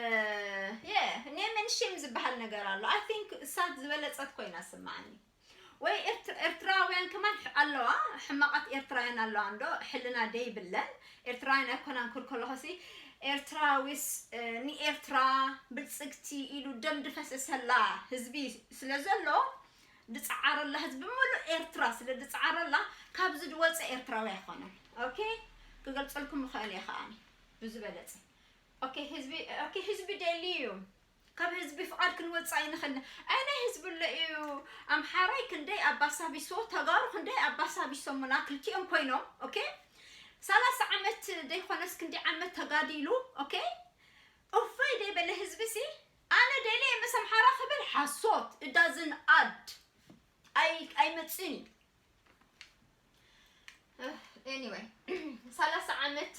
የ፣ ኔም ኤንድ ሼም ዝበሃል ነገር ኣሎ። I think እሳት ዝበለጸት ኮይና ስማዓኒ። ወይ ኤርት-፣ ኤርትራውያን ከማን ሕ-፣ ኣለዋ፣ ሕማቓት ኤርትራውያን ኣለዋ እንዶ፣ ሕልና ደይብለን። ኤርትራውያን ኣይኮናን ክብል ከለኹሲ፣ ኤርትራዊስ፣ እ፣ ንኤርትራ ብልጽግቲ ኢሉ ደም ድፈሰሰላ ህዝቢ ስለ ዘሎ፣ ድጽዓረላ ህዝቢ፣ ምሉእ ኤርትራ ስለ ድጽዓረላ፣ ካብዚ ድወጸ ኤርትራዊ ኣይኮነን። ኦኬ? ክገልጸልኩም እኽእል እየ ከኣ ብዝበለጸ። ኦኬ፣ ህዝቢ፣ ኦኬ፣ ህዝቢ ደልዩ እዩ። ካብ ህዝቢ ፍቓድ ክንወጽእ ኣይንኽእልን። ኣይ፣ ናይ ህዝቢ ኣሎ እዩ። ኣምሓራይ ክንደይ ኣባሳቢስዎ፣ ተጋሩ ክንደይ ኣባሳቢሶምና፣ ክልቲኦም ኮይኖም፣ ኦኬ? ሰላሳ ዓመት ደይኮነስ ክንደይ ዓመት ተጋዲሉ፣ ኦኬ? እፎይ ደይበለ ህዝቢ ሲ፣ ኣነ ደልየ ምስ ኣምሓራ ክብል ሓሶት፣ it doesn't add። ኣይ-፣ ኣይመጽእን እዩ። ኤኒወይ፣ ሰላሳ ዓመት፣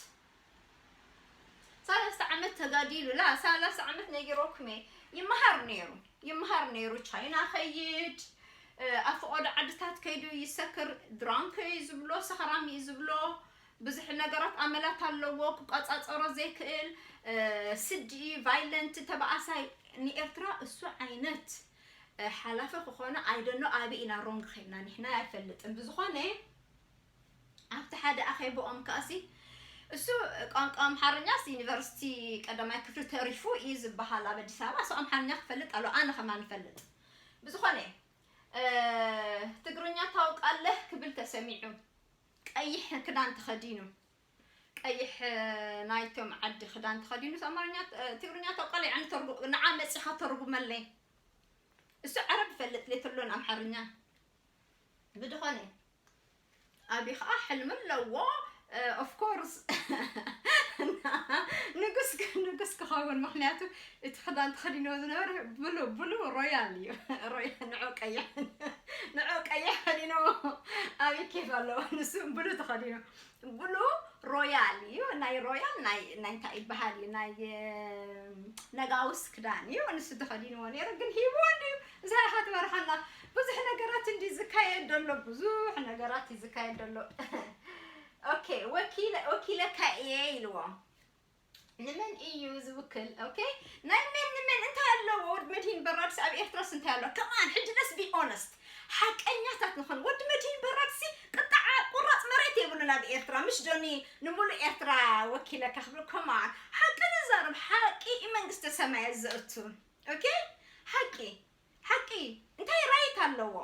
ሰላሳ ዓመት ተጋዲሉ፣ ላ፣ ሰላሳ ዓመት ነጊረኩም እየ። ይመሃር ነይሩ፣ ይመሃር ነይሩ። ቻይና ኸይድ፣ እ፣ ኣብ ፈቐዶ ዓድታት ከይዱ ይሰክር፣ ድራንክ እዩ ዝብሎ፣ ሰኽራም እዩ ዝብሎ፣ ብዙሕ ነገራት ኣመላት ኣለዎ፣ ክቆጻጸሮ ዘይክእል፣ እ፣ ስዲ፣ ቫይለንት፣ ተባኣሳይ። ንኤርትራ እሱ ዓይነት፣ እ፣ ሓላፊ ክኾነ፣ I don't know፣ ኣበይ ኢና ሮንግ ኸይድና፣ ንሕና ኣይፈልጥን። ብዝኾነ፣ ኣብቲ ሓደ ኣኼባኦም ከኣሲ፣ እሱ ቋንቋ ኣምሓርኛስ ዩኒቨርሲቲ ቀዳማይ ክፍሊ ተሪፉ እዩ ዝበሃል ኣብ ኣዲስ ኣበባ። እሱ ኣምሓርኛ ክፈልጥ ኣሎ፣ ኣነ ከማን እፈልጥ። ብዝኾነ፣ እ፣ ትግርኛ ታውቃለህ ክብል ተሰሚዑ። ቀይሕ ክዳን ተኸዲኑ። ቀይሕ፣ እ፣ ናይቶም ዓዲ ክዳን ተኸዲኑ። ኣምሓርኛ፣ እ፣ ትግርኛ ታውቃለህ? ያኒ ተርጉ-፣ ንዓ መጺኻ ተርጉመለይ። እሱ ዓረብ ይፈልጥ፣ ሌትሎን ኣምሓርኛ። ብድኾነ፣ ኣቢ ኸዓ ሕልሚ ኣለዎ። እ፣ of course፣ ንጉስ ክ-፣ ንጉስ ክኸውን፣ ምኽንያቱ እቲ ክዳን ተኸዲንዎ ዝነበረ ብሉ፣ ብሉ ሮያል እዩ። ሮያል፣ ንዑ ቀይሕ፣ ንዑ ቀይሕ ከዲንዎ ኣቢ ኬፍ ኣለዎ። ንሱ ብሉ ተኸዲኑ፣ ብሉ ሮያል እዩ። ናይ ሮያል፣ ናይ፣ ናይ እንታይ ይበሃል እዩ? ናይ፣ እ፣ ነጋውስ ክዳን እዩ፣ ንሱ ተኸዲንዎ ነይሩ፣ ግን ሂብዎ እንድዩ። እዛ ኢኻ ትመርሓና። ብዙሕ ነገራት እንዲ ዝካየድ ዘሎ፣ ብዙሕ ነገራት እዩ ዝካየድ ዘሎ። ኦኬ፣ ወኪለ-፣ ወኪለካ እየ ኢልዎ። ንመን እዩ ዝውክል? ኦኬ፣ ናይ መን ንመን እንታይ ኣለዎ? ወድ መድሂን በራድስ ኣብ ኤርትራስ እንታይ ኣሎ? ከማን ሕጂ፣ let's be honest፣ ሓቀኛታት ንኾን። ወድ መድሂን በራድሲ ቅጣዓ ቁራጽ መሬት የብሉን ኣብ ኤርትራ። ምሽ ዶኒ ንሙሉእ ኤርትራ ወኪለካ ክብል? ከማን ሓቂ ንዛረብ፣ ሓቂ እዩ መንግስተ ሰማያት ዘእቱ። ኦኬ፣ ሓቂ፣ ሓቂ። እንታይ ራይት ኣለዎ?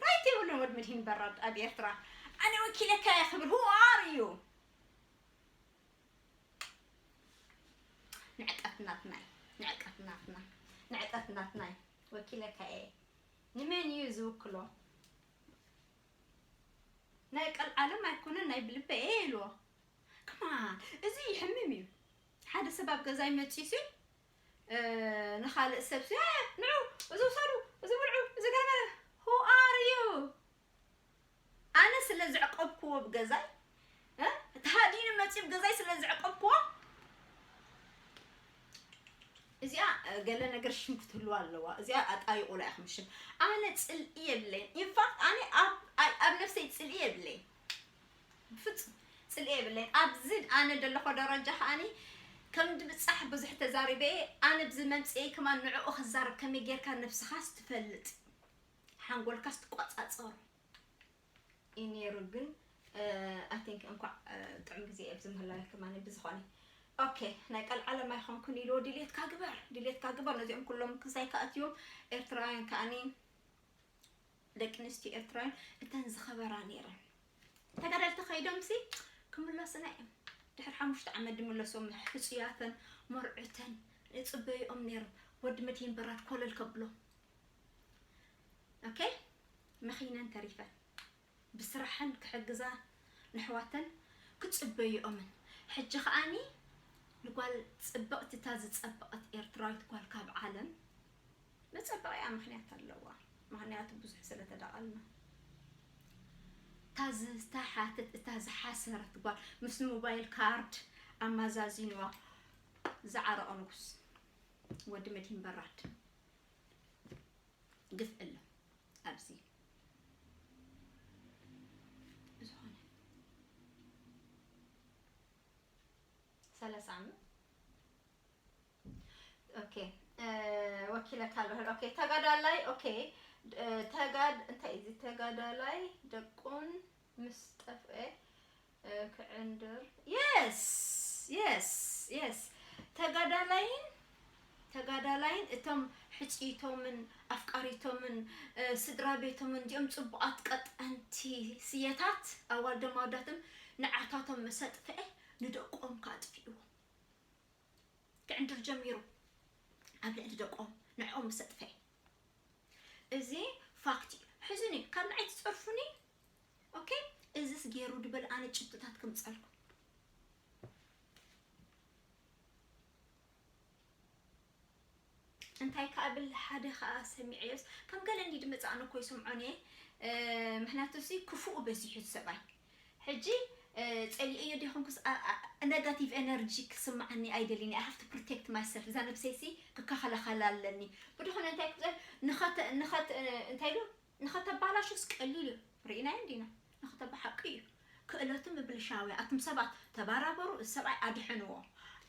ራይት የብሉን ወድ መድሂን በራድ ኣብ ኤርትራ። ኣነ ወኪለካ እየ ክብል፣ who are you? ንዕቀት ናትናይ፣ ንዕቀት ናትና፣ ንዕቀት ናትናይ። ወኪለካ እየ። ንመን እዩ ዝውክሎ? ናይ ቀልዓለም ኣይኮነን፣ ናይ ብልበ እየ ኢልዎ። ከማን፣ እዚ ይሕምም እዩ። ሓደ ሰብ ኣብ ገዛይ መጺሲ፣ እ፣ ንኻልእ ሰብ ሲ፣ "እ፣ ንዑ፣ እዚ ውሰዱ፣ እዚ ብልዑ፣ እዚ ገለ መለ." Who are you? ኣነ ስለ ዘዕቀብክዎ ብገዛይ፣ እ፣ ተሃዲኑ መጺኡ ብገዛይ ስለ ዘዕቀብክዎ፣ እዚኣ፣ እ፣ ገለ ነገር ሽም ክትህልዋ ኣለዋ። እዚኣ ኣጣይቑላ ኢኹም ሽም። ኣነ ጽልኢ የብለይን። ኢንፋክት ኣነ ኣብ፣ ኣይ፣ ኣብ ነፍሰይ ጽልኢ የብለይን። ብፍጹም ጽልኢ የብለይን። ኣብዚ ኣነ ዘለኹ ደረጃ ከኣኒ ከም ድብጻሕ ብዙሕ ተዛሪበ እየ። ኣነ ብዚ መምጽኤ ከማን ንዕኡ ክዛረብ ከመይ ጌርካ ነብስኻስ ትፈልጥ፣ ሓንጎልካስ ትቆጻጸሩ እዩ ነይሩ። ግን፣ እ፣ I think እንኳዕ፣ እ፣ ጥዑም ግዜ ኣብዚ ምህላዊ ከማን ብዝኾነ። ኦኬ፣ ናይ ቀልዓለም ኣይኾንኩን ኢልዎ ድሌትካ ግበር፣ ድሌትካ ግበር። ነዚኦም ኩሎም ክሳይ ከኣትዮም ኤርትራውያን ከኣኒ ደቂ ኣንስትዮ ኤርትራውያን እተን ዝኸበራ ነይረን። ተጋደልቲ ከይዶምሲ ክምለሱና እዮም። ድሕሪ ሓሙሽተ ዓመት ድምለሶም ሕጹያተን መርዑተን ይጽበይኦም ነይሮም። ወዲ መድሂን በራድ ኮለል ከብሎ። ኦኬ፣ መኺነን ተሪፈን። ብስራሐን ክሕግዛ ንሕዋተን ክጽበይኦምን። ሕጂ ከኣኒ ንጓል ጽብቕቲ፣ እታ ዝጸበቐት ኤርትራዊት ጓል ካብ ዓለም መጸበቒኣ ምኽንያት ኣለዋ። ምኽንያቱ ብዙሕ ስለ ተዳቐልና። እታ ዝተሓተት፣ እታ ዝሓሰረት ጓል ምስ ሞባይል ካርድ ኣማዛዚንዋ ዝዓረቐ ንጉስ ወዲ መድሂን በራድ። ግፍ ኣሎ ኣብዚ። ብዝኾነ ሰላሳ ዓመት። ኦኬ፣ እ፣ ወኪለካ ኣለሁ። ኦኬ፣ ተጋዳላይ፣ ኦኬ፣ እ፣ ተጋድ-፣ እንታይ እዩ እዚ? ተጋዳላይ ደቁን ምስ ጠፍኤ፣ እ፣ ክዕንድር። የስ፣ የስ፣ የስ። ተጋዳላይን፣ ተጋዳላይን እቶም ሕጽይቶምን ኣፍቃሪቶምን፣ እ፣ ስድራ ቤቶምን፣ እንዲኦም ጽቡቓት ቀጠንቲ ስየታት ኣዋልዶም ኣወዳቶም ንዓታቶም ምስ ኣጥፍኤ፣ ንደቆም ከኣ ኣጥፊእዎም። ክዕንድር ጀሚሩ ኣብ ልዕሊ ደቆም፣ ንዕኦም ምስ ኣጥፍኤ። እዚ ፋክት እዩ። ሕዙኒ፣ ካብ ንዓይ ትጸርፉኒ? ኦኬ፣ እዚስ ገይሩ ድበል ኣነ ጭብጥታት ክምጸልኩም። እንታይ ከኣ ብል ሓደ ከኣ ሰሚዐዮስ፣ ከም ገለ እንዲ ድመጽእ ኣነ እኮ ይሰምዖን እየ። እ፣ ምኽንያቱ ሲ ክፉኡ በዚሑ እቲ ሰብኣይ። ሕጂ፣ እ፣ ጸሊኤዮ ዲኹንኩስ፣ ኣ-፣ ኣ-፣ negative energy ክስምዓኒ ኣይደልን እየ። I have to protect myself። እዛ ነብሰይ ሲ ክከኸላኸላ ኣለኒ። ብድኾነ እንታይ ክብዘ-፣ ንኸተ-፣ ንኸት-፣ እ፣ እንታይ ኢሉ? ንኸተባላሹስ ቀሊል እዩ። ርኢናዮ እንዲና። ንኸተባ ሓቂ እዩ። ክእለቱ ምብልሻውያ። ኣቱም ሰባት ተባራበሩ፣ እዚ ሰብኣይ ኣድሕንዎ።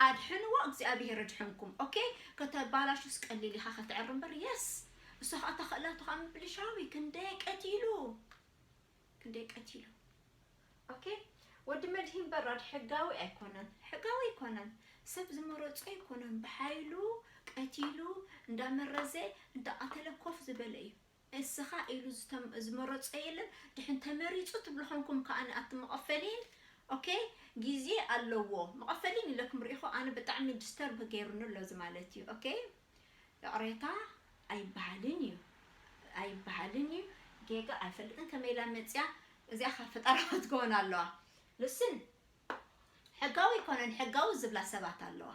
ኣድሕንዎ፣ እግዚኣብሄር ኣድሕንኩም። ኦኬ? ከተባላሹስ ቀሊል ኢኻ ከተዕሪ እምበር፣ የስ። እሱ ኸኣ እታ ክእለቱ ኸኣ ምብልሻዊ። ክንደይ ቀቲሉ? ክንደይ ቀቲሉ? ኦኬ? ወዲ መድሂን በራድ ሕጋዊ ኣይኮነን። ሕጋዊ ኣይኮነን። ሰብ ዝመረጾ ኣይኮነን። ብሓይሉ ቀቲሉ፣ እንዳመረዘ፣ እንዳቐተለ ኮፍ ዝበለ እዩ። እስኻ ኢሉ ዝተም-፣ ዝመረጾ የለን። ድሕን ተመሪጹ ትብሉ ኾንኩም ከኣ ንኣቲ መቐፈሊን፣ ኦኬ፣ ግዜ ኣለዎ። መቐፈሊን ኢለኩም ርኢኹ፣ ኣነ ብጣዕሚ ዲስተርብ ገይሩኒ ኣሎ እዚ ማለት እዩ። ኦኬ፣ ይቕሬታ ኣይበሃልን እዩ፣ ኣይበሃልን እዩ። ጌጋ ኣይፈልጥን፣ ከመይ ኢላ መጽያ፣ እዚኣ ካብ ፈጠራ ክትከውን ኣለዋ። ልስን፣ ሕጋዊ ኣይኮነን፣ ሕጋዊ ዝብላ ሰባት ኣለዋ።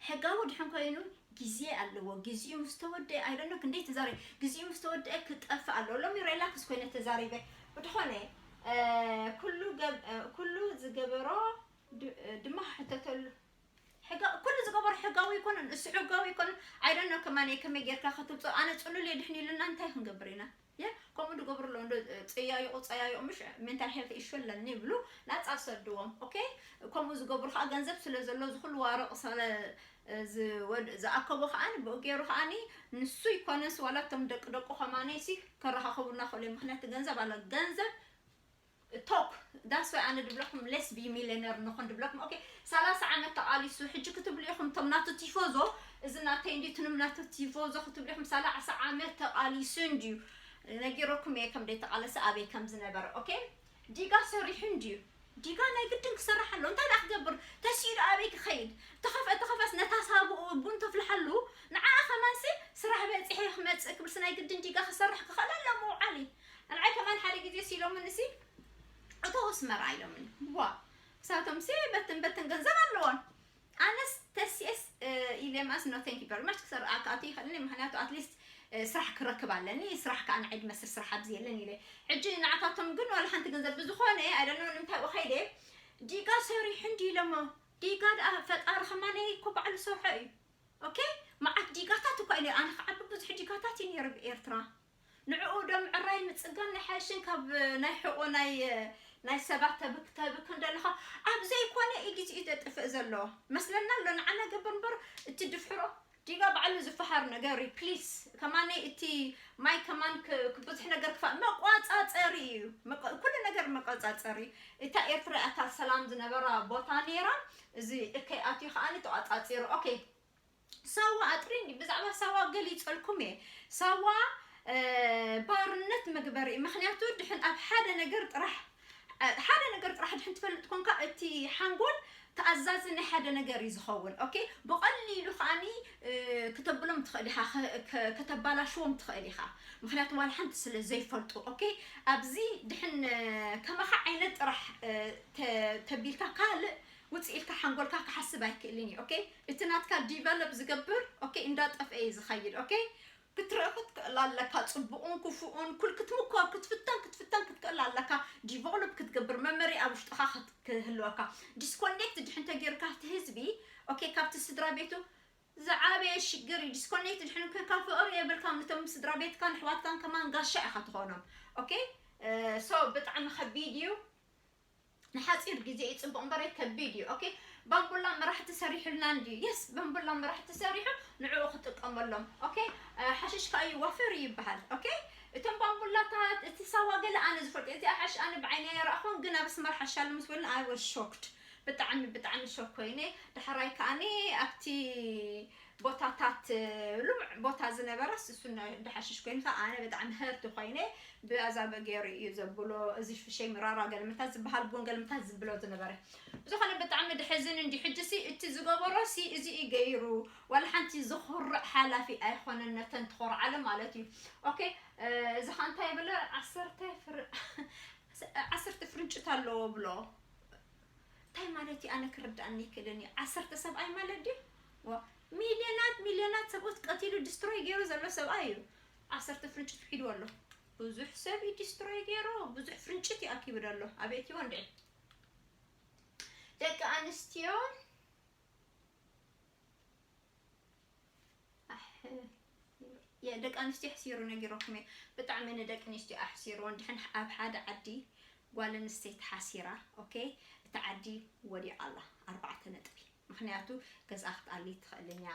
ሕጋዊ ድሕን ኮይኑ ግዜ ኣለዎ። ግዜኡ ምስ ተወደአ፣ I don't know፣ ክንደይ ተዛሪ-፣ ግዜኡ ምስ ተወደአ ክጠፍእ ኣለዎ። ሎሚ ሪላክስ ኮይነ ተዛሪበ። ብድኾነ፣ እ፣ ኩሉ ገብ-፣ እ፣ ኩሉ ዝገበሮ ድ-፣ እ፣ ድማ ክሕተተሉ፣ ሕጋ-፣ ኩሉ ዝገበሩ ሕጋዊ ይኮኑን፣ እሱ ሕጋዊ ይኮኑን። I don't know ከማን ከመይ ጌርካ ክትብጾ፣ ኣነ ጽሉል እየ ድሕን ኢሉና እንታይ ክንገብር ኢና? የ፣ ከምኡ ዝገብሩ ኣለዉ፣ እንዶ ጸያይቑ፣ ጸያይቑ፣ ምሽ ሜንታል ሄልት ኢሹ ኣለኒ ይብሉ፣ ናጻ ሰድዎም። ኦኬ? ከምኡ ዝገብሩ ከኣ ገንዘብ ስለ ዘሎ፣ እዚ ኩሉ ዋርቕ ስለ ዝወድ-፣ ዝኣከቦ ከኣ ብኡ ገይሩ ከኣ ንሱ ይኮነስ ዋላ እቶም ደቂ ደቁ ከማነይሲ ከረኻኸቡና ክእሉ እዮም። ምኽንያቱ ገንዘብ ኣሎ። ገንዘብ ቶክ፣ that's why ኣነ ድብለኩም let's be millionaire ንኹን ድብለኩም። ኦኬ፣ ሰላሳ ዓመት ተቓሊሱ፣ ሕጂ ክትብሉ ኢኹም፣ እቶም ናቱ ቲፎዞ፣ እዚ ናተይ እንድዩ፣ ትንም ናቱ ቲፎዞ ክትብሉ ኢኹም፣ ሰላሳ ዓመት ተቓሊሱ እንድዩ። ነጊረኩም እየ ከም ደይተቓለሰ ኣበይ ከም ዝነበረ። ኦኬ፣ ዲጋ ሰሪሑ እንድዩ። ዲጋ ናይ ግድን ክሰርሕ ኣለዎ። እንታይ ደኣ ክገብር? ተሲኡ ኣበይ ክኸይድ? ተኸፍአ፣ ተኸፍአስ ነታ ሳብኡ ቡን ተፍልሓሉ፣ ንዓኣ ከማንሲ ስራሕ በጺሐ ክመጽእ ክብልሲ ናይ ግድን ዲጋ ክሰርሕ ክኽእል ኣለዎ መውዓሊ። ንዓይ ከማን ሓደ ግዜ ሲሎምንሲ እቶ ኣስመራ ኢሎምኒ። ዋ፣ ክሳቶምሲ በትን በትን ገንዘብ ኣለዎን። ኣነስ ተሲኤስ፣ እ፣ ኢለ ማስ no thank you very much ክሰርኣ ክኣቱ ይኽእልኒ፣ ምኽንያቱ ኣትሊስት፣ እ፣ ስራሕ ክረክብ ኣለኒ፣ ስራሕ ከኣ ንዓይ ድመስል ስራሕ ኣብዚ የለን ኢለ። ሕጂ ንዓታቶም ግን ዋላ ሓንቲ ገንዘብ ብዝኾነ፣ I don't know ንምንታይ ኸይደ፣ ዲጋ ሰሪሑ እንዲ ኢሎሞ፣ ዲጋ ደኣ ፈጣሪ ከማነይ እኮ ባዕሉ ሰርሖ እዩ። ኦኬ፣ መዓት ዲጋታት እኳ ኢለ፣ ኣነ ክዓቢ ብዙሕ ዲጋታት እዩ ነይሩ ብኤርትራ። ንዕኡ ዶ ምዕራይ ምጽጋን ናይ ሓሽን ካብ ናይ ሕቖ ናይ፣ ናይ ሰባት ተብክ-፣ ተብክን ደለኻ፣ ኣብ ዘይኮነ እዩ ግዜኡ ዘጥፍእ ዘሎ። መስለና ኣሎ፣ ንዓና ገበር እምበር፣ እቲ ድፍሕሮ ዲጋ ባዕሉ ዝፈሓር ነገር እዩ። ፕሊስ፣ ከማነይ እቲ ማይ ከማን ክ-፣ ክ-፣ ብዙሕ ነገር ክፋ-፣ መቋጻጸሪ እዩ። መቋ-፣ ኩሉ ነገር መቋጻጸሪ እዩ። እታ ኤርትራ እታ ሰላም ዝነበራ ቦታ ነይራ፣ እዚ እከይ ኣትዩ ከኣ ተቋጻጺሩ። ኦኬ፣ ሳዋ ኣጥሪኒ፣ ብዛዕባ ሳዋ ገሊጸልኩም እየ። ሳዋ፣ እ፣ ባርነት መግበሪ እዩ። ምኽንያቱ ድሕን ኣብ ሓደ ነገር ጥራሕ፣ እ፣ ሓደ ነገር ጥራሕ ድሕን ትፈልጥ ኮንካ፣ እቲ ሓንጎል ተኣዛዚ ናይ ሓደ ነገር እዩ ዝኸውን። ኦኬ? ብቐሊሉ ከኣኒ፣ እ፣ ክተብሎም ትኽእል ኢኻ፣ ከ-፣ ከ-፣ ከተባላሽዎም ትኽእል ኢኻ። ምኽንያቱ ዋላ ሓንቲ ስለ ዘይፈልጡ። ኦኬ? ኣብዚ ድሕን፣ እ፣ ከማኻ ዓይነት ጥራሕ፣ እ፣ ተ-፣ ተቢልካ ካልእ ውጽእ ኢልካ ሓንጎልካ ክሓስብ ኣይክእልን እዩ። ኦኬ? እቲ ናትካ ዲቨሎፕ ዝገብር፣ ኦኬ፣ እንዳጠፍአ እዩ ዝኸይድ። ኦኬ? ክትርኢ ክትክእል ኣለካ። ጽቡቕን ክፉእን ኩል ክትምኮር፣ ክትፍተን፣ ክትፍተን ክትክእል ኣለካ። ዲቨሎፕ ክትገብር፣ መመሪ ኣብ ውሽጥኻ ክት-፣ ክህልወካ። ዲስኮኔክት ድሕን ተጌርካ እቲ ህዝቢ፣ ኦኬ፣ ካብቲ ስድራ ቤቱ ዝዓበየ ሽግር እዩ። ዲስኮኔክት ድሕን ኮይንካ ፍቕሪ የብልካም። ነቶም ስድራ ቤትካን ኣሕዋትካን ከማን ጋሻ ኢኻ ትኾኖም። ኦኬ? እ፣ ሶ ብጣዕሚ ከቢድ እዩ። ንሓጺር ግዜ እዩ ጽቡቕ እምበር ከቢድ እዩ። ኦኬ፣ ባምቡላ መራሕቲ ሰሪሑልና እንድዩ። የስ፣ ባምቡላ መራሕቲ ሰሪሑ ንዕኡ ክጥቀመሎም። ኦኬ፣ እ፣ ሓሽሽ ከኣ ይዋፈር ይበሃል። ኦኬ፣ እቶም ባምቡላታት፣ እቲ ሳዋ ገለ ኣነ ዝፈልጦ፣ እዚ ሓሽ ኣነ ብዓይነይ ኣይረኣኹን፣ ግን ኣብ ኣስመራ ሓሻሉ ምስ በሉኒ፣ I was shocked። ብጣዕሚ፣ ብጣዕሚ ሾክ ኮይነ። ዳሕራይ ከኣኒ ኣብቲ ቦታታት፣ እ፣ ልሙዕ ቦታ ዝነበረስ እሱ ነ-፣ እንዳሓሽሽ ኮይኑ ከኣ ኣነ ብጣዕሚ ሀርት ኮይነ፣ ብኣዛበ ገይሩ እዩ ዘብሎ፣ እዚ ፍሸይ ምራራ ገልምታት ዝበሃል ቡን ገልምታት ዝብሎ ዝነበረ። ብዝኾነ ብጣዕሚ ድሕዝን እንዲ ሕጂ ሲ እቲ ዝገበሮ ሲ እዚ እዩ ገይሩ፣ ዋላ ሓንቲ ዝኹርዕ ሓላፊ ኣይኾነን ነተን ትኾርዓለ ማለት እዩ። ኦኬ፣ እ፣ እዚ ኸ እንታይ ይብለ? ዓሰርተ ፍር-፣ ዓሰርተ ፍርንጭት ኣለዎ ብሎ። እንታይ ማለት እዩ? ኣነ ክርዳእኒ ይክእልን እዩ። ዓሰርተ ሰብኣይ ማለት ድዩ? ዋ፣ ሚልዮናት ሚልዮናት ሰብኡት ቀቲሉ ዲስትሮይ ገይሩ ዘሎ ሰብኣይ እዩ። ዓሰርተ ፍርንጭት ሒድዎ ኣሎ። ብዙሕ ሰብ እዩ ዲስትሮይ ገይሩ፣ ብዙሕ ፍርንጭት እዩ ኣኪቡ ዘሎ። ኣቤት ይወ እንድዒ። ደቂ ኣንስትዮ ኣሕ-፣ የ-፣ ደቂ ኣንስትዮ ኣሕሲሩ ነጊረኩም እየ። ብጣዕሚ ንደቂ ኣንስትዮ ኣሕሲሩ። እንድሕን ኣብ ሓደ ዓዲ ጓል ኣንስተይቲ ሓሲራ፣ ኦኬ፣ እቲ ዓዲ ወዲቓ ኣላ። ኣርባዕተ ነጥቢ። ምኽንያቱ ገዝኣ ክትኣሊ ትኽእልን እያ፣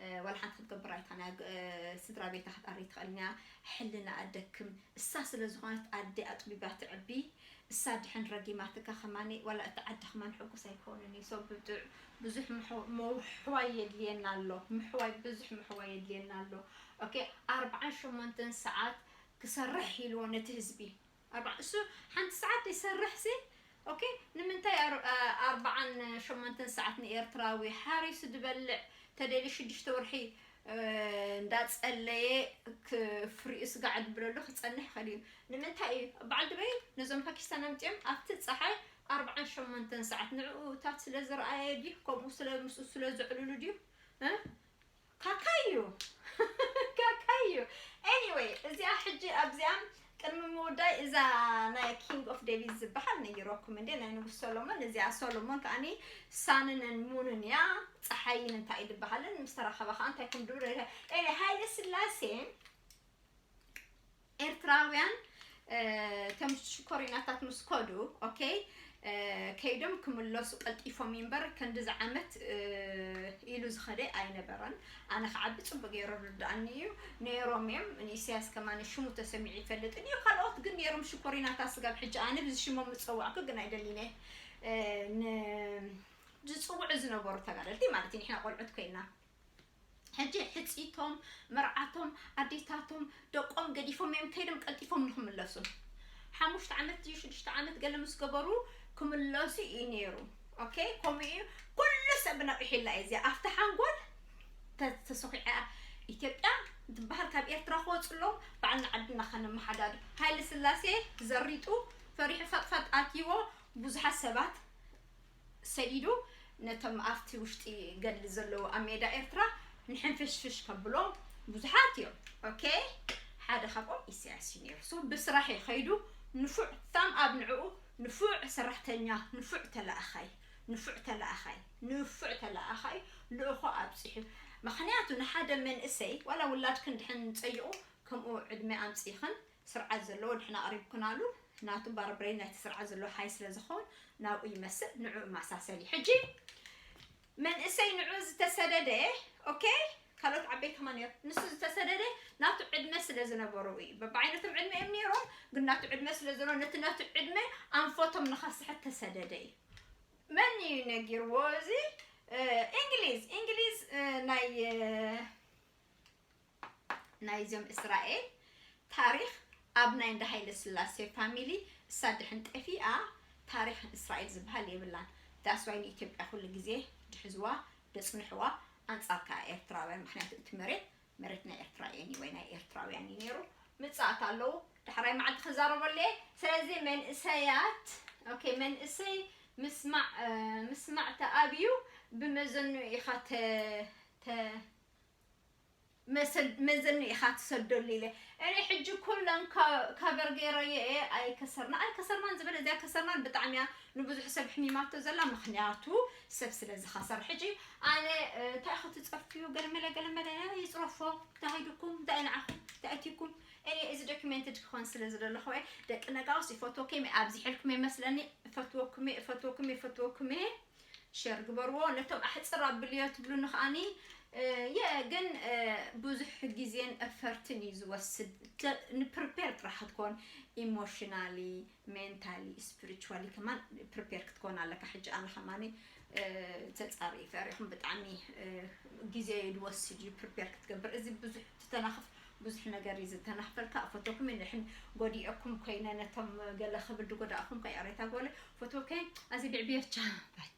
እ፣ ዋላ ሓንቲ ክትገብር ኣይትኽእልን እያ፣ ግ-፣ እ፣ ስድራ ቤታ ክትኣሪ ትኽእልን እያ። ሕልናኣ ደክም። እሳ ስለ ዝኾነት ኣደ ኣጥቢባ ትዕቢ፣ እሳ ድሕን ረጊማትካ ከማኒ፣ ዋላ እቲ ዓዲ ከማን ሕጉስ ኣይኮንን እዩ። So ብጥዕ-፣ ብዙሕ ምሕ-፣ ምሕዋይ የድልየና ኣሎ። ምሕዋይ፣ ብዙሕ ምሕዋይ የድልየና ኣሎ። ኦኬ፣ ኣርብዓን ሸሞንተን ሰዓት ክሰርሕ ኢልዎ ነቲ ህዝቢ። ኣርብዓ፣ እሱ ሓንቲ ሰዓት ይሰርሕ ሲ፣ ኦኬ፣ ንምንታይ ኣር-፣ ኣ-፣ ኣርብዓን ሸሞንተን ሰዓት ንኤርትራዊ ሓሪሱ ዝበልዕ፣ ተደልዩ ሽዱሽተ ወርሒ፣ እ፣ እንዳጸለየ ክ-፣ ፍሪኡ ስጋዕ ድብለሉ ክጸንሕ ይኽእል እዩ። ንምንታይ እዩ? በዓል ዱበይ ነዞም ፓኪስታን ኣምጺኦም ኣብቲ ጸሓይ ኣርብዓን ሸሞንተን ሰዓት ንዕኡታት ስለ ዝረኣየ ድዩ? ከምኡ ስለ፣ ምስኡ ስለ ዘዕልሉ ድዩ? እ? ካካይ እዩ። ካካይ እዩ። ኤኒወይ፣ እዚኣ ሕጂ ኣብዚኣ ቅድሚ ምውዳይ እዛ ናይ ኪንግ ኦፍ ዴቪድ ዝበሃል ነጊረኩም እንዴ፣ ናይ ንጉስ ሰሎሞን። እዚኣ ሰሎሞን ከኣኒ ሳንን ሙንን እያ፣ ፀሓይን እንታይ እዩ ዝበሃልን ምስ ተራኸበ ከዓ እንታይ ከም ድብሎ ይረ-፣ ኤ፣ ሃይለ ስላሴ ኤርትራውያን፣ እ፣ ከም ሽኮሪናታት ምስ ከዱ፣ ኦኬ፣ እ፣ ከይዶም ክምለሱ ቀልጢፎም እምበር፣ ክንድዚ ዓመት፣ እ፣ ኢሉ ዝኸደ ኣይነበረን። ኣነ ክዓቢ ጽቡቅ ገይሩ ርድኣኒ እዩ። ነይሮም እዮም። ንኢሳያስ ከማን ሽሙ ተሰሚዑ ይፈልጥን እዩ። ካልኦት ግን ነይሮም ሽኮሪናታት ስጋብ ሕጂ ኣነ ብዚ ሽሞም ምጸዋዕኩ ግን ኣይደሊን እየ። እ፣ ን-፣ ዝጽውዑ ዝነበሩ ተጋደልቲ ማለት እዩ። ንሕና ቆልዑት ኮይና። ሕጂ ሕጺቶም፣ መርዓቶም፣ ኣዴታቶም፣ ደቆም ገዲፎም እዮም ከይዶም ቀልጢፎም ንክምለሱ። ሓሙሽተ ዓመት ድዩ ሽዱሽተ ዓመት ገለ ምስ ገበሩ ክምለሱ እዩ ነይሩ። ኦኬ፣ ከምኡ እዩ። ኩሉ ሰብ ነቒሑላ እዩ። እዚኣ ኣብቲ ሓንጎል ተ-፣ ተሰኺዓ ኢትዮጵያ ትበሃል ካብ ኤርትራ ክወፅሎም ባዕልና ዓድና ከነመሓዳድር። ሃይለ ስላሴ ዘሪጡ ፈሪሑ ፈጥፈጥ ኣትይዎ ብዙሓት ሰባት ሰዲዱ ነቶም ኣብቲ ውሽጢ ገድሊ ዘለዉ ኣብ ሜዳ ኤርትራ ንሕንፍሽፍሽ ከብሎም ብዙሓት እዮም። ኦኬ፣ ሓደ ካብኦም ኢሳያስ እዩ ነይሩ። ሶ ብስራሕ እዩ ከይዱ። ንፉዕ ታም ኣብ ንዕኡ፣ ንፉዕ ሰራሕተኛ፣ ንፉዕ ተለኣኻይ፣ ንፉዕ ተለኣኻይ፣ ንፉዕ ተለኣኻይ ልእኾ ኣብፂሑ። ምኽንያቱ ንሓደ መንእሰይ ዋላ ውላድክን ድሕን ፀይቑ ከምኡ ዕድመ ኣምፂእኽን ስርዓት ዘለዎ ድሕን ኣቕሪብክናሉ ናቱ ባርብሬን ናይቲ ስርዓት ዘለዎ ሓይ ስለ ዝኸውን ናብኡ ይመስል ንዕኡ ማሳሰል እዩ። ሕጂ መንእሰይ ንዑ ዝተሰደደ፣ ኦኬ፣ ካልኦት ዓበይቲ ከማን እዮም። ንሱ ዝተሰደደ ናቱ ዕድመ ስለ ዝነበሩ እዩ። በብዓይነቶም ዕድመ እዮም ነይሮም፣ ግን ናቱ ዕድመ ስለ ዝነበሩ ነቲ ናቱ ዕድመ ኣንፈቶም ንኸስሕት ተሰደደ እዩ። መን እዩ ነጊርዎ እዚ? እ፣ እንግሊዝ፣ እንግሊዝ፣ እ፣ ናይ፣ እ፣ ናይዞም እስራኤል ታሪኽ ኣብ ናይ እንዳ ሃይለ ስላሴ ፋሚሊ እሳ ድሕን ጠፊኣ ታሪኽ እስራኤል ዝበሃል የብላን። ዳስ ዋይ ንኢትዮጵያ ኩሉ ግዜ ድሕዝዋ ደጽንሕዋ ኣንጻር ከኣ ኤርትራውያን፣ ምኽንያቱ እቲ መሬት መሬት ናይ ኤርትራ እዩ ወይ ናይ ኤርትራውያን እዩ ነይሩ። ምጻት ኣለዉ። ዳሕራይ መዓልቲ ክዛረበሉ እየ። ስለዚ መንእሰያት፣ ኦኬ፣ መንእሰይ ምስማዕ፣ እ፣ ምስማዕ ተኣብዩ ብመዘኑ ኢኻ ተ-፣ ተ-፣ መሰድ-፣ መዘኑ ኢኻ ትሰደሉ ኢለ። እኔ ሕጂ ኩለን ካ-፣ ካቨር ገይረዮ እየ። ኣይከሰርና፣ ኣይከሰርናን ዝበለ እዚኣ ከሰርናን ብጣዕሚ እያ ንብዙሕ ሰብ ሕሚማቶ ዘላ፣ ምኽንያቱ ሰብ ስለ ዝኸሰር። ሕጂ ኣነ፣ እ፣ እንታይ ክትጸርፍዩ ገለመለ ገለመለ ይጽረፎ፣ እንታይ ሃይዱኩም፣ እንታይ ንዓኹም፣ እንታይ ኣትዩኩም። እኔ እዚ ዶክመንትድ ክኾን ስለ ዝደለኹ እየ። ደቂ ነጋውስ ይፈትወኩም እየ፣ ኣብዚሐልኩም እየ መስለኒ። እፈትወኩም እየ፣ እፈትወኩም እየ፣ እፈትወኩም እየ። ሼር ግበርዎ። ነቶም ኣሕጽር ኣብልዮ ትብሉኒ ከኣኒ፣ እ፣ የ-፣ ግን፣ እ፣ ብዙሕ ግዜን ኤፈርትን እዩ ዝወስድ። ተ-፣ ንፕሪፔር ጥራሕ ክትኮን፣ ኢሞሽናሊ፣ ሜንታሊ፣ ስፒሪቹዋሊ ከማን ፕሪፔር ክትኮን ኣለካ። ሕጂ ኣነ ከማኒ፣ እ፣ ተጻሪ ፈሪኹም ብጣዕሚ፣ እ፣ ግዜ እዩ ዝወስድ እዩ ፕሪፔር ክትገብር። እዚ ብዙሕ ትተናኽፍ፣ ብዙሕ ነገር እዩ ዝተናኽፈልካ። ፈቶኩም ንሕን ጎዲኤኩም ኮይነ ነቶም ገለ ክብል ድጎዳእኩም ከይቕሬታ ጎለ ፈቶከ ኣዚ ብዕብየቻ ባይ